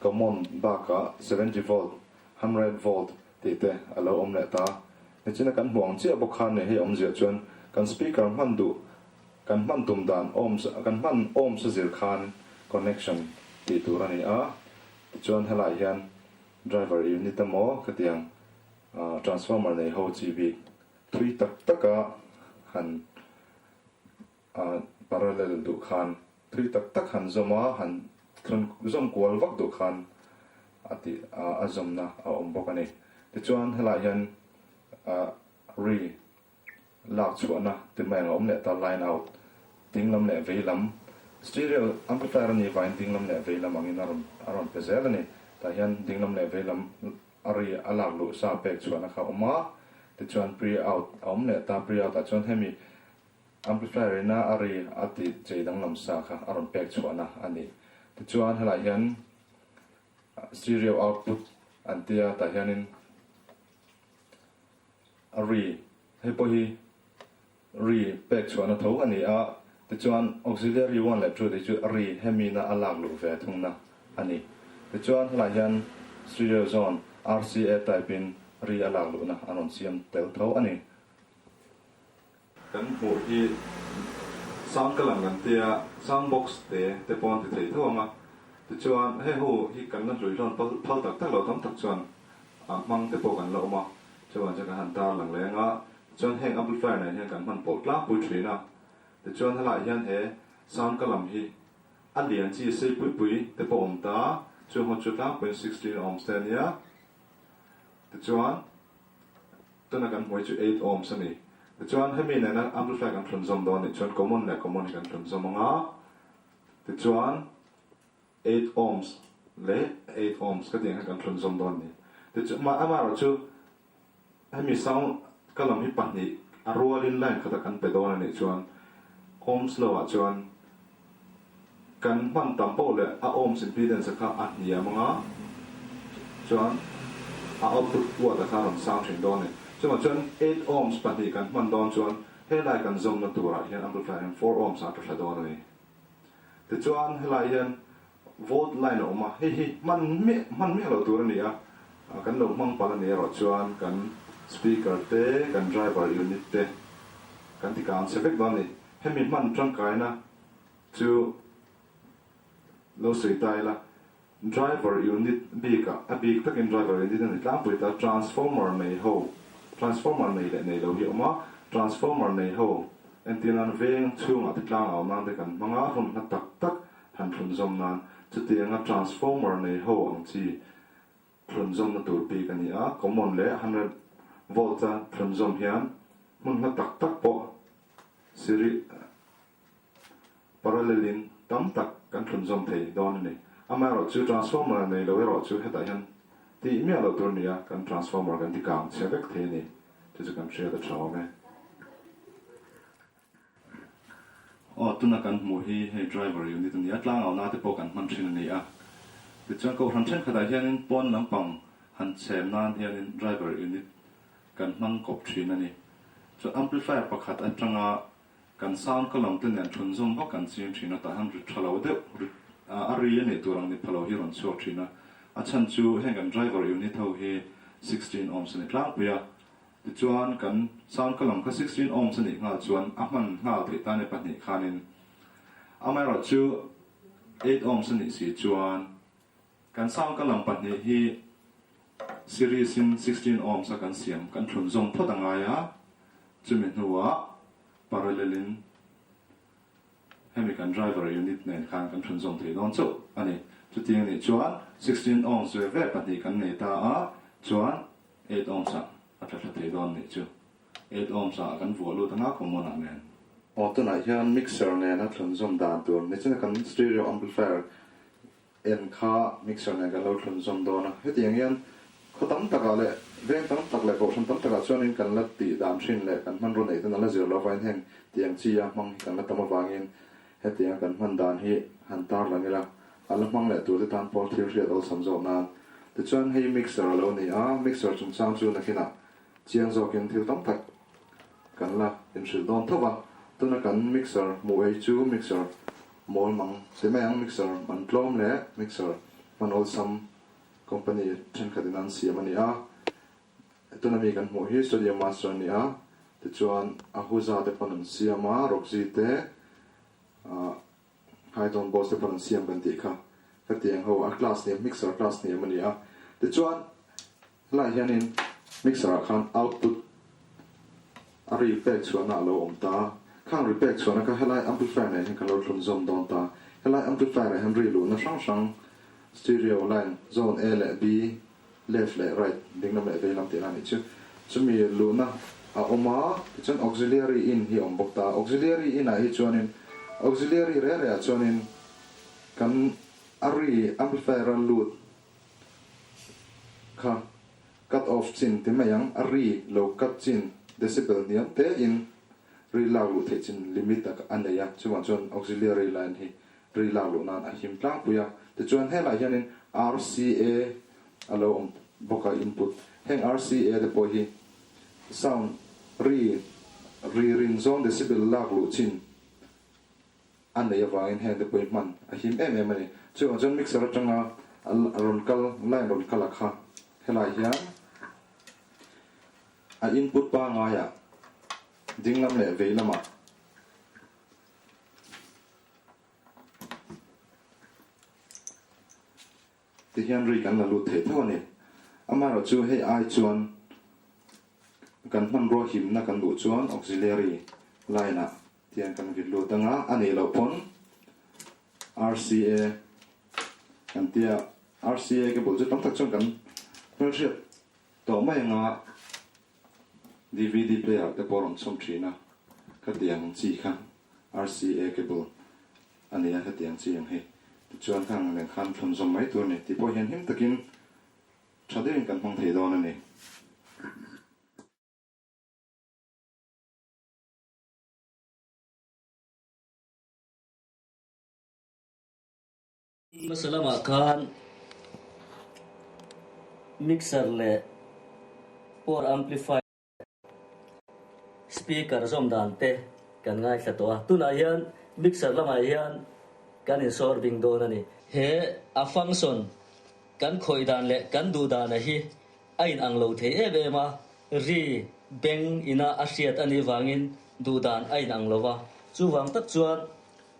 common bakah 70 volt, 100 volt tih te a lo awm leh ta. Nichina kan hmuh ang chiah bawk khan hei awmzia chuan kan speaker hman duh kan hman tum dan ohms kan hman ohms a zir khan connection tih tur a ni a. Tichuan helai hian driver unit emaw khatiang transformer nei ho chi bik thui tak taka han parallel duh khan thui tak tak han zawm a, han thlun zawm kual vak duh khan a tih a zawmna a awm bawk a ni. Tichuan helai hian ri lak chhuahna ti mai ang a awm leh ta, line out, ding lam leh vei lam, stereo amplifier a nih vangin ding lam leh vei lam angin a rawn a rawn pe zel a ni. Tah hian ding lam leh vei lam a ri a lak luh sa pek chhuahna kha a awm a, tichuan pre out a awm leh ta, pre out ah chuan hemi amplifier ina a ri a ti chei danglam sa kha a rawn pek chhuahna a ni. Tichuan helaiah hian stereo output an tia tah hianin A ri, hei pawh hi ri pek chhuahna tho a ni a, tichuan auxiliary one leh two te chu a ri hemina a lak luh ve thungna a ni. Tichuan helaiah hian stereo zone RCA type in ri a lak luhna an rawn siam tel tho a ni. Kan hmuh hi sound ka lang kan tia sound box te te pawh an ti thei tho ang a, tichuan hei ho hi kan la hlui hlawn phal tak tak lo tam tak chuan a hmang te pawh kan la awm a, chuan chu kan han tar lang leng a, tichuan heng amplifier nen hian kan hman pawlh tlangpui thin a, tichuan helaiah hian he sound ka lam hi a lian chi sei pui pui te pawh awm ta, chung ho chu tlangpuiin 16 ohms te a nia, tichuan. Tuna kan hmuai chu 8 ohms a ni. Tichuan hemi nena amplifier kan thlun zawm dawn nih chuan common leh common hi kan thlun zawm ang a. Tichuan 8 ohms leh 8 ohms ka tih ang hian kan thlun zawm dawn a ni. Tichuan amaherawh chu hemi sound ka lam hi pahnih a rualin line khata kan pe dawn a nih chuan ohms lo ah chuan Kan hman tam poh leh a ohms impedance kha a hniam ang a, chuan a output watt a kha a rawn sang thin dawn a ni. Chuvang chuan 8 ohms pahnih kan hman dawn chuan helai kan zawmna turah hian amplifier hian 4 ohms ah a tla thla dawn a ni. Tichuan helai hian volt line a awm a, hei hi hman miah hman miah loh tur a ni a, kan lo hmang palh a ni erawh chuan kan speaker te kan driver unit te kan ti kang chhe vek dawn a ni. Hemi hman tangkaina chu lo sawi ta ila, driver unit bikah a bik takin driver unit a ni tlangpui ta, transformer nei ho, transformer nei leh nei lo hi a awm a, transformer nei ho entir nan veng chhungah te tlang au nan te kan hmang a, hun hla tak tak han thlun zawm nan chutianga transformer nei ho ang chi thlun zawmna tur bik a ni a, common leh 100 volt a thlun zawm hian hmun hla tak tak pawh siri Parallel in tam tak kan thlun zawm thei dawn a ni. Amaherawh chu transformer nei lo erawh chu hetah hian tih miah loh tur a ni a, kan transformer kan ti kang chhe vek thei a ni. Chu chu kan hriat a tha awm e. Aw, tuna kan hmuh hi hei driver unit a ni a, tlangauhna te pawh kan hman thin a ni a. Tichuan kohhran thenkhatah hianin pawn lampang han chhem nan hianin driver unit kan hmang kawp thin a ni. Chuan amplifier pakhat atanga Kan sound column te nen thun zawm vak kan ching thin a, tah hian ri tha lo deuh ri a ri a nih tur ang ni pha lo hi rawn chhuak thin a. A chhan chu heng kan driver unit ho hi 16 ohms a ni tlangpui a, tichuan kan sound column kha 16 ohms a nih nghal chuan a hman nghal theih tan e pahnih khanin amaherawh chu 8 ohms a nih si chuan kan sound column pahnih hi series in 16 ohms a kan siam kan thlun zawm phawt a ngai a, chumi hnuah Parallel in hemi kan driver unit nen khan kan thlun zawm thei dawn chauh a ni. Chutiang nih chuan 16 ohms ve ve pahnih kan nei ta a, chuan 8 ohms ah a tla thla thei dawn nih chu. 8 ohms ah kan vuah lut anga common ah nen. Aw tunah hian mixer nena thlun zawm dan tur nichina kan stereo amplifier En kha mixer nen kan lo thlun zawm dawn a, hetiang hian khaw tam takah leh veng tam tak leh kohhran tam takah chuanin kan la tih dan thin leh kan hmanraw neih ten an la zir lo avangin heng tiang chi a hmang hi kan la tam avangin hetianga kan hman dan hi han tar lang ila, a la hmang leh turte tan pawh thil hriat awlsam zawk nan. Tichuan hei mixer a lo ni a, mixer chungchang chu nakinah chiang zawkin thil tam tak kan la inhrilh dawn tho va. Tuna kan mixer hmuh ei chu mixer mawl mang che mai ang, mixer man tlawm leh mixer hman awlsam company thenkhatin an siam a ni a. Tuna mi kan hmuh hi Studio Master a ni a, tichuan Ahuja te pawn an siam a, Roxy te, Hightone Boss te pawn an siam kan tih kha. Hetiang ho a class hniam, mixer class hniam a ni a. Tichuan helaiah hianin mixer ah khan output a ri pek chhuahna a lo awm ta. Khang ri pek chhuahna kha helai amplifier nen hian kan lo thlun zawm dawn ta. Helai amplifier ah hian ri luhna hrang hrang stereo line zone A leh B, left leh right, dinglam leh veilam tih lah a nih chu. Chumi luhna a awm a, tichuan auxiliary in hi a awm bawk ta. Auxiliary in ah hi chuanin auxiliary reh reh ah chuanin kan a ri amplifier a lut kha cut off chin ti mai ang, a ri lo cut chin decibel hniam te in ri lak luh theih chin limit a a nei a, chuvang chuan auxiliary line hi ri lak luh nan a him tlangpui a. Tichuan helaiah hianin RCA a lo awm bawk a input heng RCA te pawh hi sound ri ri rin zawng decibel lak luh chin a nei avangin heng te pawh hi hman a him em em a ni. Chuvang chuan mixer atanga rawn kal line rawn kal a kha helai hian a input pangaiah dinglam leh vei lamah Tihian ri kan la lut thei tho a ni. Amaherawh chu hei ai chuan kan hmanrua himna kan duh chuan auxiliary line ah tiang kan vit lut anga a nih loh pawn RCA kan tia RCA cable chu tam tak chuan kan hmelhriat tawh mai anga DVD player te pawh a rawn chhawm thin a, khatiang chi kha RCA cable a ni a, khatiang chi ang hi. Tichuan khang nen khan thlun zawm mai tur a ni tih pawh hian him takin tha deuhin kan hmang thei dawn a ni. Hmasa lamah khan mixer leh power amplifier speaker zawm dan te kan ngaithla tawh a. Tunah hian mixer lamah hian kan insawr bing dawn a ni. He a function kan khawih dan leh kan duh dana hi a inang lo thei em em a, ri beng ina a hriat a nih vangin duh dan a inang lo va. Chuvang tak chuan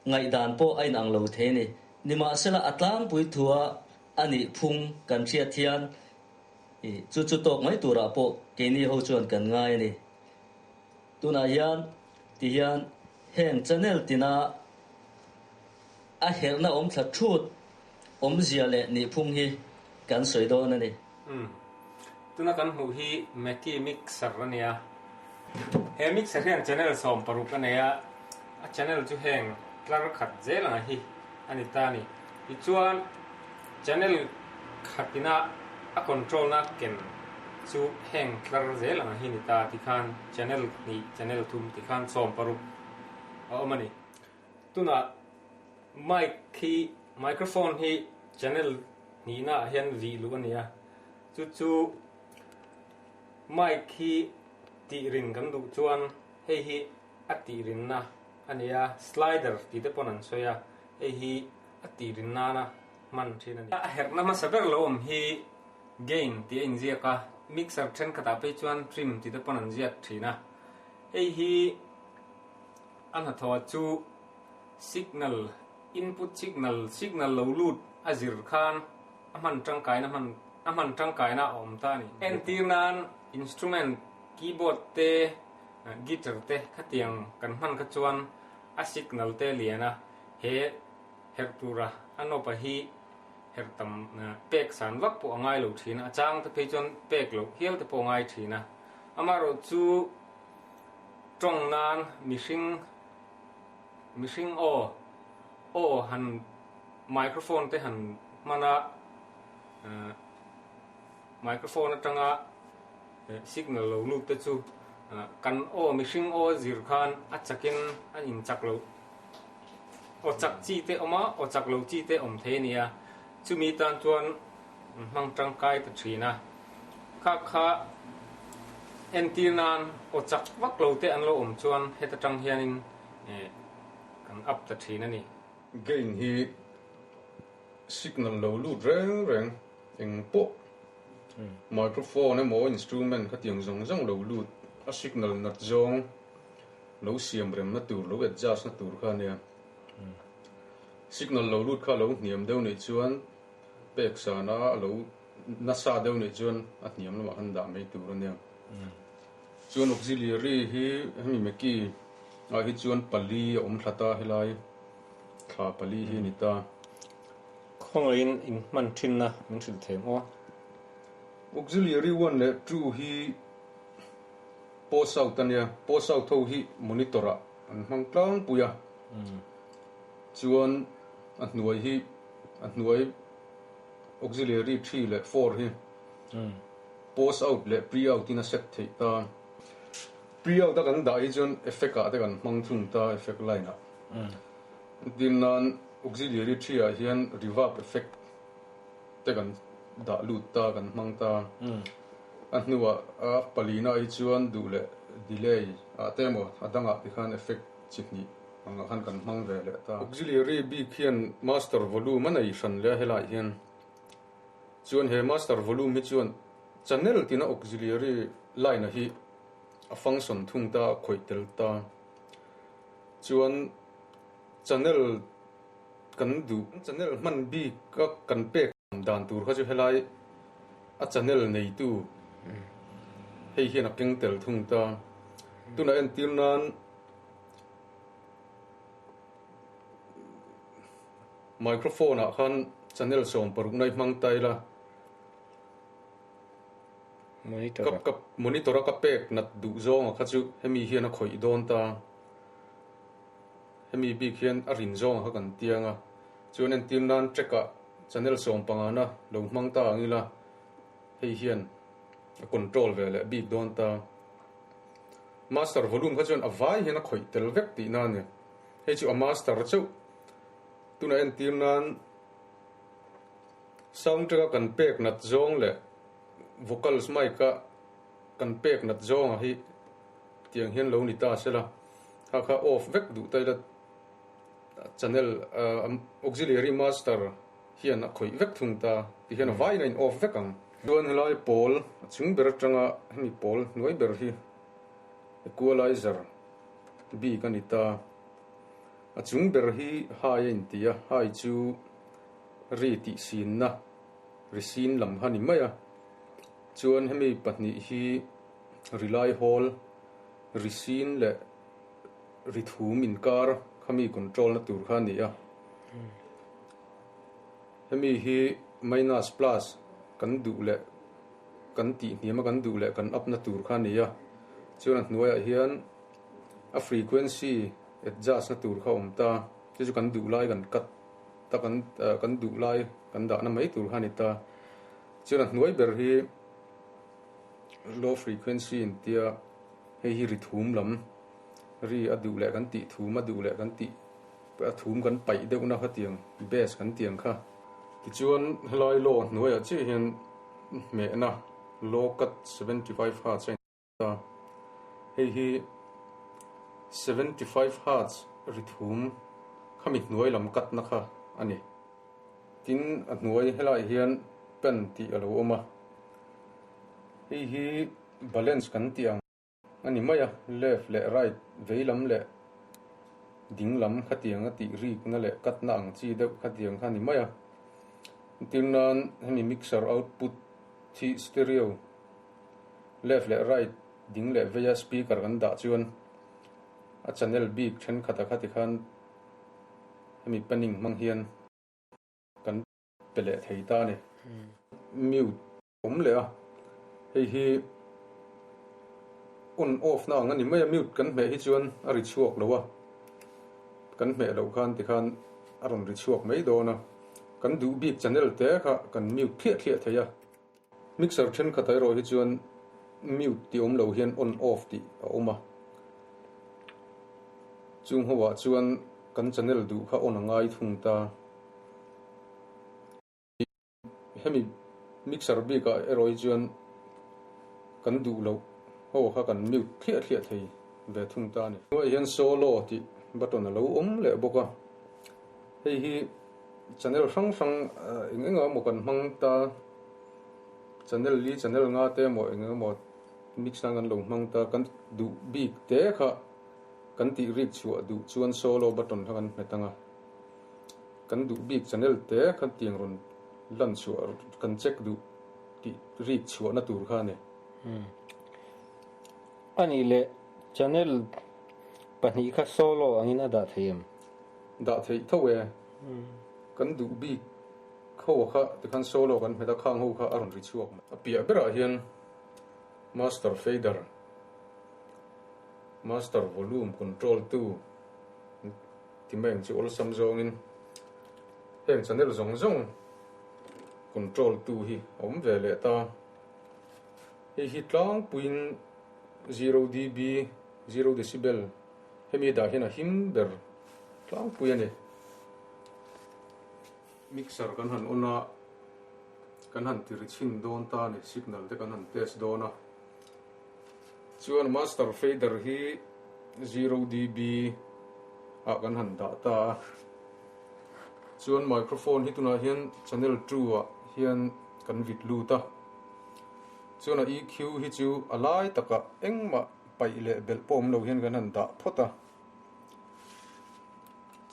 Ngaihdan pawh a inang lo thei a ni. Nimahsela a tlangpui thua a nih phung kan hriat hian i chu chu tawk mai turah pawh keini ho chuan kan ngai a ni. Tunah hian ti hian heng channel tina a herhna awm thla thut awmzia leh nihphung hi kan sawi dawn a ni. Umm. Tuna kan hmuh hi Mackie mixer a nia. He mixer hian channel 16 a nei a, a channel chu heng tlar khat zel anga hi a ni ta a ni. Tichuan channel khatina a control na ken chu heng tlar zel anga hi ni ta tikhan channel hnih, channel thum tikhan 16 a awm a ni. Tunah mic hi microphone hi channel hnihna ah hian vih luh a ni a, chu chu mic hi tih rin kan duh chuan hei hi a tih rinna a ni a, slider tih te pawn an sawi a, hei hi a tih rin nana hman thin a ni. A herhna hmasa ber lo awm hi gain tih a inziak a, mixer thenkhatah phei chuan trim tih te pawn an ziak thin a, hei hi a hnathawh chu signal input signal signal lo lut a zir khan a hman tangkaina hman a hman tangkaina a awm ta a ni. Entir nan instrument keyboard te guitar te khatiang kan hman kha chuan a signal te lian a he herh tura a nawpa hi herh tam pek san vak pawh a ngai lo thin a, a chang te phei chuan pek loh hial te pawh a ngai thin a. Amaherawhchu tawng nan mihring Mihring aw, aw han microphone te han hman a, microphone atanga signal lo lut te chu kan aw mihring aw zir khan a chakin a inchak loh, aw chak chi te awm a, aw chak lo chi te awm thei a ni a, chumi tan chuan An hmang tangkai ta thin a, kha kha entir nan aw chak vak lo te an lo awm chuan heta tang hianin kan up ta thin a ni. Gain hi signal lo lut reng reng eng pawh microphone emaw instrument khatiang zawng zawng lo lut a signal nat zawng lo siam remna tur lo adjust na tur kha ania. Signal lo lut kha lo hniam deuh nih chuan Pek sana a lo nasa deuh nih chuan a hniam lamah khan dah mai tur a nia. Chuan auxiliary hi hemi Meki ah hi chuan pali a awm thla ta helai thla pali hi a ni ta. Khawngaihin in hman thinna min hrilh thei ang aw. Auxiliary one leh two hi post out a nia, post out ho hi monitor ah an hmang tlangpui a, chuan a hnuai hi a hnuai auxiliary 3 leh 4 hi post out leh pre out in a set theih ta. Pre out a kan dah hi chuan effect ah te kan hmang thung ta effect line ah. Entir nan auxiliary 3 ah hian reverb effect te kan dah lut ta kan hmang ta. A hnuah a palina hi chuan duh leh delay ah te emaw a dangah tikhan effect chi hnih Angah khan kan hmang ve leh ta. Auxiliary bik hian master volume a nei hran leh a helaiah hian chuan he master volume hi chuan channel tina auxiliary line a hi a function thung ta a khawih tel ta. Chuan channel kan duh channel hman bik a kan pek dan tur kha chu helai a channel neitu hei hian a keng tel thung ta. Tunah entir nan. Microphone ah khan channel 60 na i hmang ta ila ka monitor a ka pek nat duh zawng a kha chu hemi hian a khawih dawn ta hemi bik hian a rin zawng a kha kan tiang a chuan entir nan track ah channel 15 na lo hmang ta ang ila hei hian a control ve leh bik dawn ta. Master volume kha chuan a vai hian a khawih tel vek tihna a ni. Hei chu a master chauh. Tunah entir nan sound track a kan pek nat zawng leh vocals mic a kan pek nat zawnga hi tiang hian lo ni ta sela kha kha off vek duh ta ila channel auxiliary master hian a khawih vek thung ta ti hian a vaiin a in off vek ang. Chuan helai pawl a chung ber atanga hemi pawl hnuai ber hi equalizer bik a ni ta. A chung ber hi high a inti a, high chu ri tih sinna ri sin lam kha a ni mai a. Chuan hemi pahnih hi ri lai hawl ri sin leh ri thum inkar khami control na tur kha a ni a. Hemi hi minus plus kan duh leh kan tih hniam a kan duh leh kan up na tur kha a ni a, chuan a hnuaiah hian a frequency adjust na tur kha a awm ta, chu chu kan duh lai kan cut ta kan kan duh lai kan dah na mai tur kha a ni ta, chuan a hnuai ber hi low frequency intia hei hi ri thum lam ri a duh leh kan tih thum a duh leh kan tih A thum kan paih deuhna kha tiang base kan tiang kha. Tichuan helai law hnuaiah chiah hian hmehna law cut 75 hertz a in ta. Hei hi 75 hertz ri thum khami hnuai lam cut na kha a ni. Tin a hnuai helaiah hian pen tih a lo awm a. Hei hi balance kan tih ang. A ni mai a, left leh right, vei lam leh ding lam khatiang a tih rikna leh katna ang chi deuh khatiang kha a ni mai a. Entir nan hemi mixer output hi stereo, left leh right, ding leh veia speaker kan dah chuan a channel bik thenkhat a khati khan hemi panning hmang hian kan pe leh thei ta a ni. Mute. Awm leh a, hei hi on off na ang a ni mai a, mute kan hmeh hi chuan a ri chhuak lo a, kan hmeh loh khan tikhan a rawn ri chhuak mai dawn a, kan duh bik channel te kha kan mute thliah thliah thei a, mixer thenkhat erawh hi chuan mute tih awm lo hian on off tih a awm a, chung ho ah chuan kan channel duh kha on a ngai thung ta. Hemi Mixer bikah erawh hi chuan kan duh loh ho kha kan mute thliah thliah thei ve thung ta a ni. Hnuaiah hian solo tih button a lo awm leh bawk a, hei hi channel hrang hrang eng eng emaw kan hmang ta, channel li channel nga te emaw eng eng emaw mix nan kan lo hmang ta, kan duh bik te kha kan tih rik chhuah duh chuan solo button kha kan hmet ang a, kan duh bik channel te kha tiang rawn lan chhuah kan check duh tih rik chhuahna tur kha a ni. A nih leh channel pahnih kha solo angin a dah thei em? Dah theih tho e. Kan duh bik ho kha tikhan solo kan hmet a, khang ho kha a rawn ri chhuak mai. A piah berah hian master fader, master volume control tu ti mai ang chu awlsam zawngin heng channel zawng zawng control tu hi a awm ve leh ta. Hei hi tlangpuiin zero dB, zero decibel, hemi dah hian a him ber tlangpui a ni. Mixer kan han on a, kan han ti ri chhin dawn ta a ni, signal te kan han test dawn a. Chuan master fader hi zero dB ah kan han dah ta a. Chuan microphone hi tunah hian channel two ah hian kan vit lut a. Chuan a EQ hi chu a lai takah engmah paih leh belh pawh awm lo hian kan han dah phawt a.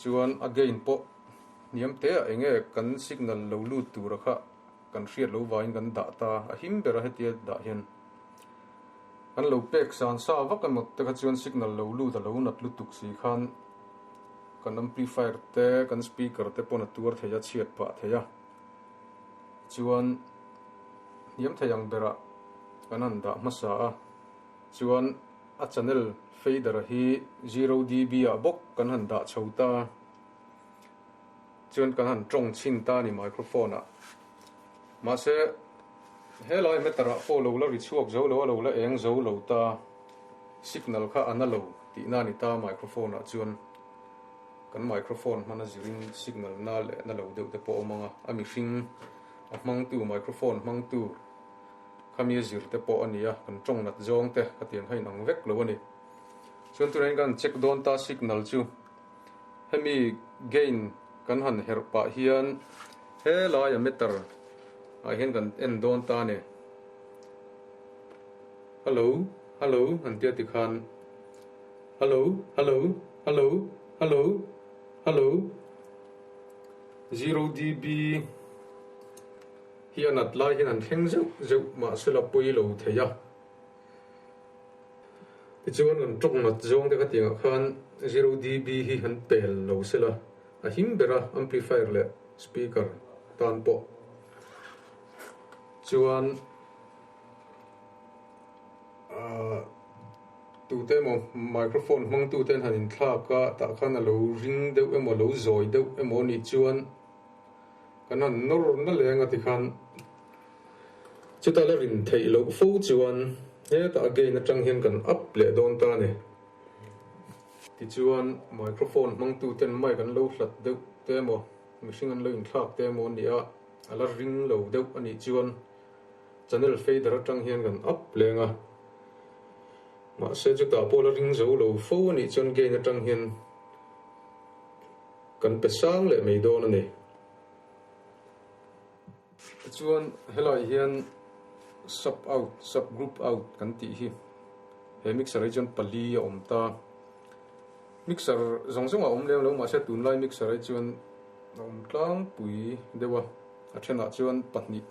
Chuan a gain pawh hniam te ah enge kan signal lo lut tura kha kan hriat lo vangin kan dah ta a him ber a hetia dah hian kan lo pek san sa vak emaw te kha chuan signal lo lut a lo nat lutuk si khan kan amplifier te kan speaker te pawn a tuar thei a chhiat pah thei a chuan hniam thei ang berah kan han dah hmasa a chuan a channel fader hi zero dB ah bawk kan han dah chho ta. Chuan kan han tawng chhin ta a ni microphone ah. Mahse helai meter ah pawh lo la ri chhuak zo lo a lo la eng zo lo ta signal kha a na lo tihna a ni ta microphone ah chuan kan microphone hman a zirin signal na leh na lo deuh te pawh a awm ang a, a mihring a hmangtu microphone hmangtu khami a zir te pawh a ni a kan tawng nat zawng te khatiang kha inang vek lo a ni. Chuan tunah hian kan han check dawn ta signal chu. Hemi gain kan han herh pah hian helaia meter ah hian kan en dawn ta a ni. Hello, hello an tia tikhan hello, hello, hello, hello, hello zero dB hi a nat lai hian an thleng zeuh zeuh mahsela pawi lo thei a. Tichuan kan tawng nat zawng te kha tiangah khan zero dB hi han pel lo sela a him ber a amplifier leh speaker tan pawh chuan ahh tute emaw microphone hmangtu ten han inthlak a tah khan a lo ring deuh emaw lo zawi deuh emaw anih chuan kan han nawr na leng a tikhan. Chuta la rin theih loh fo chuan hetah gain atang hian kan up leh dawn ta a ni. Tichuan microphone hmangtuten mic an lo hlat deuh te emaw, mihring an lo inthlak te emaw a ni a, a la ring lo deuh a nih chuan channel fader atang hian kan up leng a. Mahse chutah pawh la ring zo lo fo a nih chuan gain atang hian kan pe sang leh mai dawn a ni. Tichuan helai hian sub out, sub group out kan tih hi he mixer hi chuan pali a awm ta. Mixer zawng zawng a awm lem lo mahse tunlai mixer hi chuan a awm tlangpui deuh a, a thenah chuan pahnih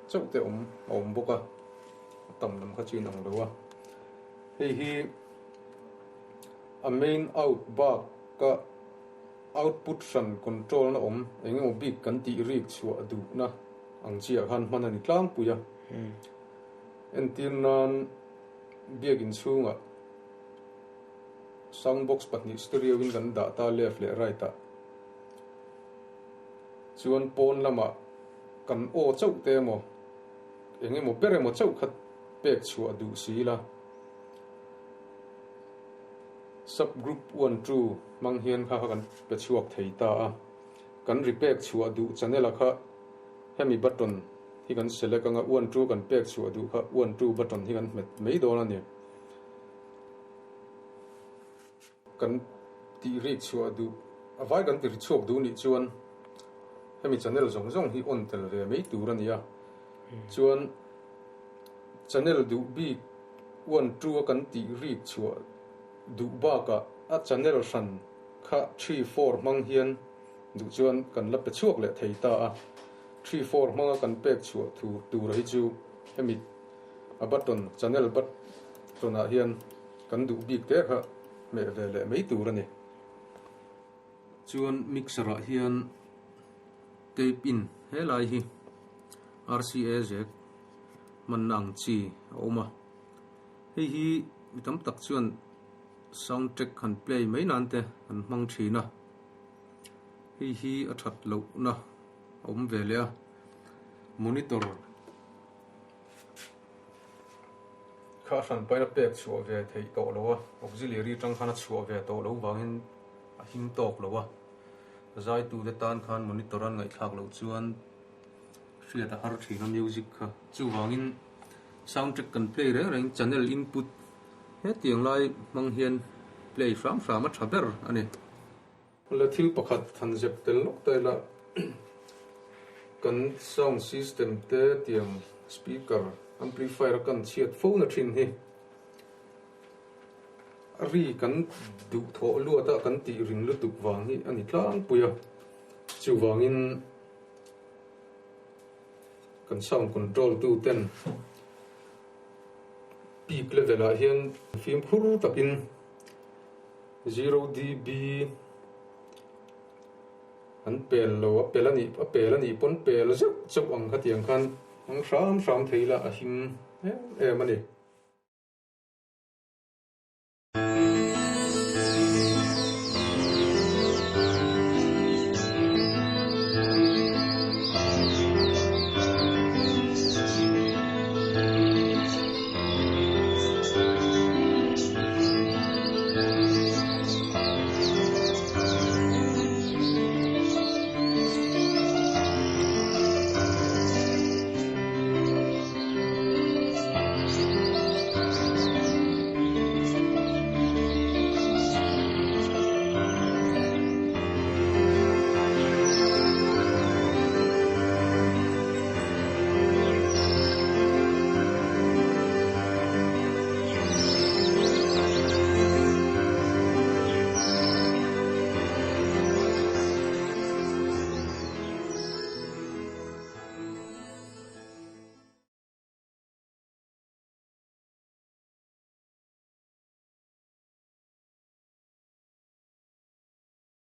chauh te awm a awm bawk a, a tam lam kha chu inang lo a. Hei hi a main out bak a. Output hran control na awm eng emaw bik kan tih rik chhuah duhna ang chiah khan hman a ni tlangpui a. Entir nan biakin chhungah sound box pahnih stereo in kan dah ta left leh right ah chuan pawn lamah kan aw chauh te emaw eng emaw ber emaw chauh kha pek chhuah duh si la. Sub group one two hmang hian kha kha kan pe chhuak thei ta a, kan ri pek chhuah duh channel a kha hemi button hi kan select anga one two kan pek chhuah duh kha one two button hi kan hmet mai dawn a ni. Kan tih rik chhuah duh a vai kan ti ri chhuak duh nih chuan hemi channel zawng zawng hi on tel ve mai tur a ni a. Chuan channel duh bik one two a kan tih rik chhuah duh bakah a channel hran kha 3 4 hmang hian duh chuan kan la pe chhuak leh thei ta a. 3 4 hmanga kan pek chhuah tur tur hi chu hemi a button channel button ah hian kan duh bik te kha hmeh ve leh mai tur a ni. Chuan mixer ah hian tape in helai hi RCA jack hmanna ang chi a awm a. Hei hi mi tam tak chuan sound track han play mai nan te an hmang thin a. Hei hi a that lohna a awm ve leh a. Monitor kha a hran paina pek chhuah ve theih tawh lo a. Auxiliary tang khan a chhuah ve tawh lo vangin a him tawk lo a. Zai tu te tan khan monitor an ngaihthlak loh chuan hriat a har thin a music kha. Chuvangin soundtrack kan play reng reng channel input hetiang lai hmang hian play hram hram a tha ber a ni. La thil pakhat han zep tel lawk ta ila kan sound system te tiang speaker amplifier a kan chhiat fo na thin hi a ri kan duh thawh luat a kan tih ring lutuk vang hi a ni tlangpui a. Chuvangin kan sound control tu ten peak level ah hian fimkhur takin 0 dB an pel lo a pel a nih a pel a nih pawn pel zeuh zeuh ang kha tiang khan hmang hram hram thei ila a him em em a ni.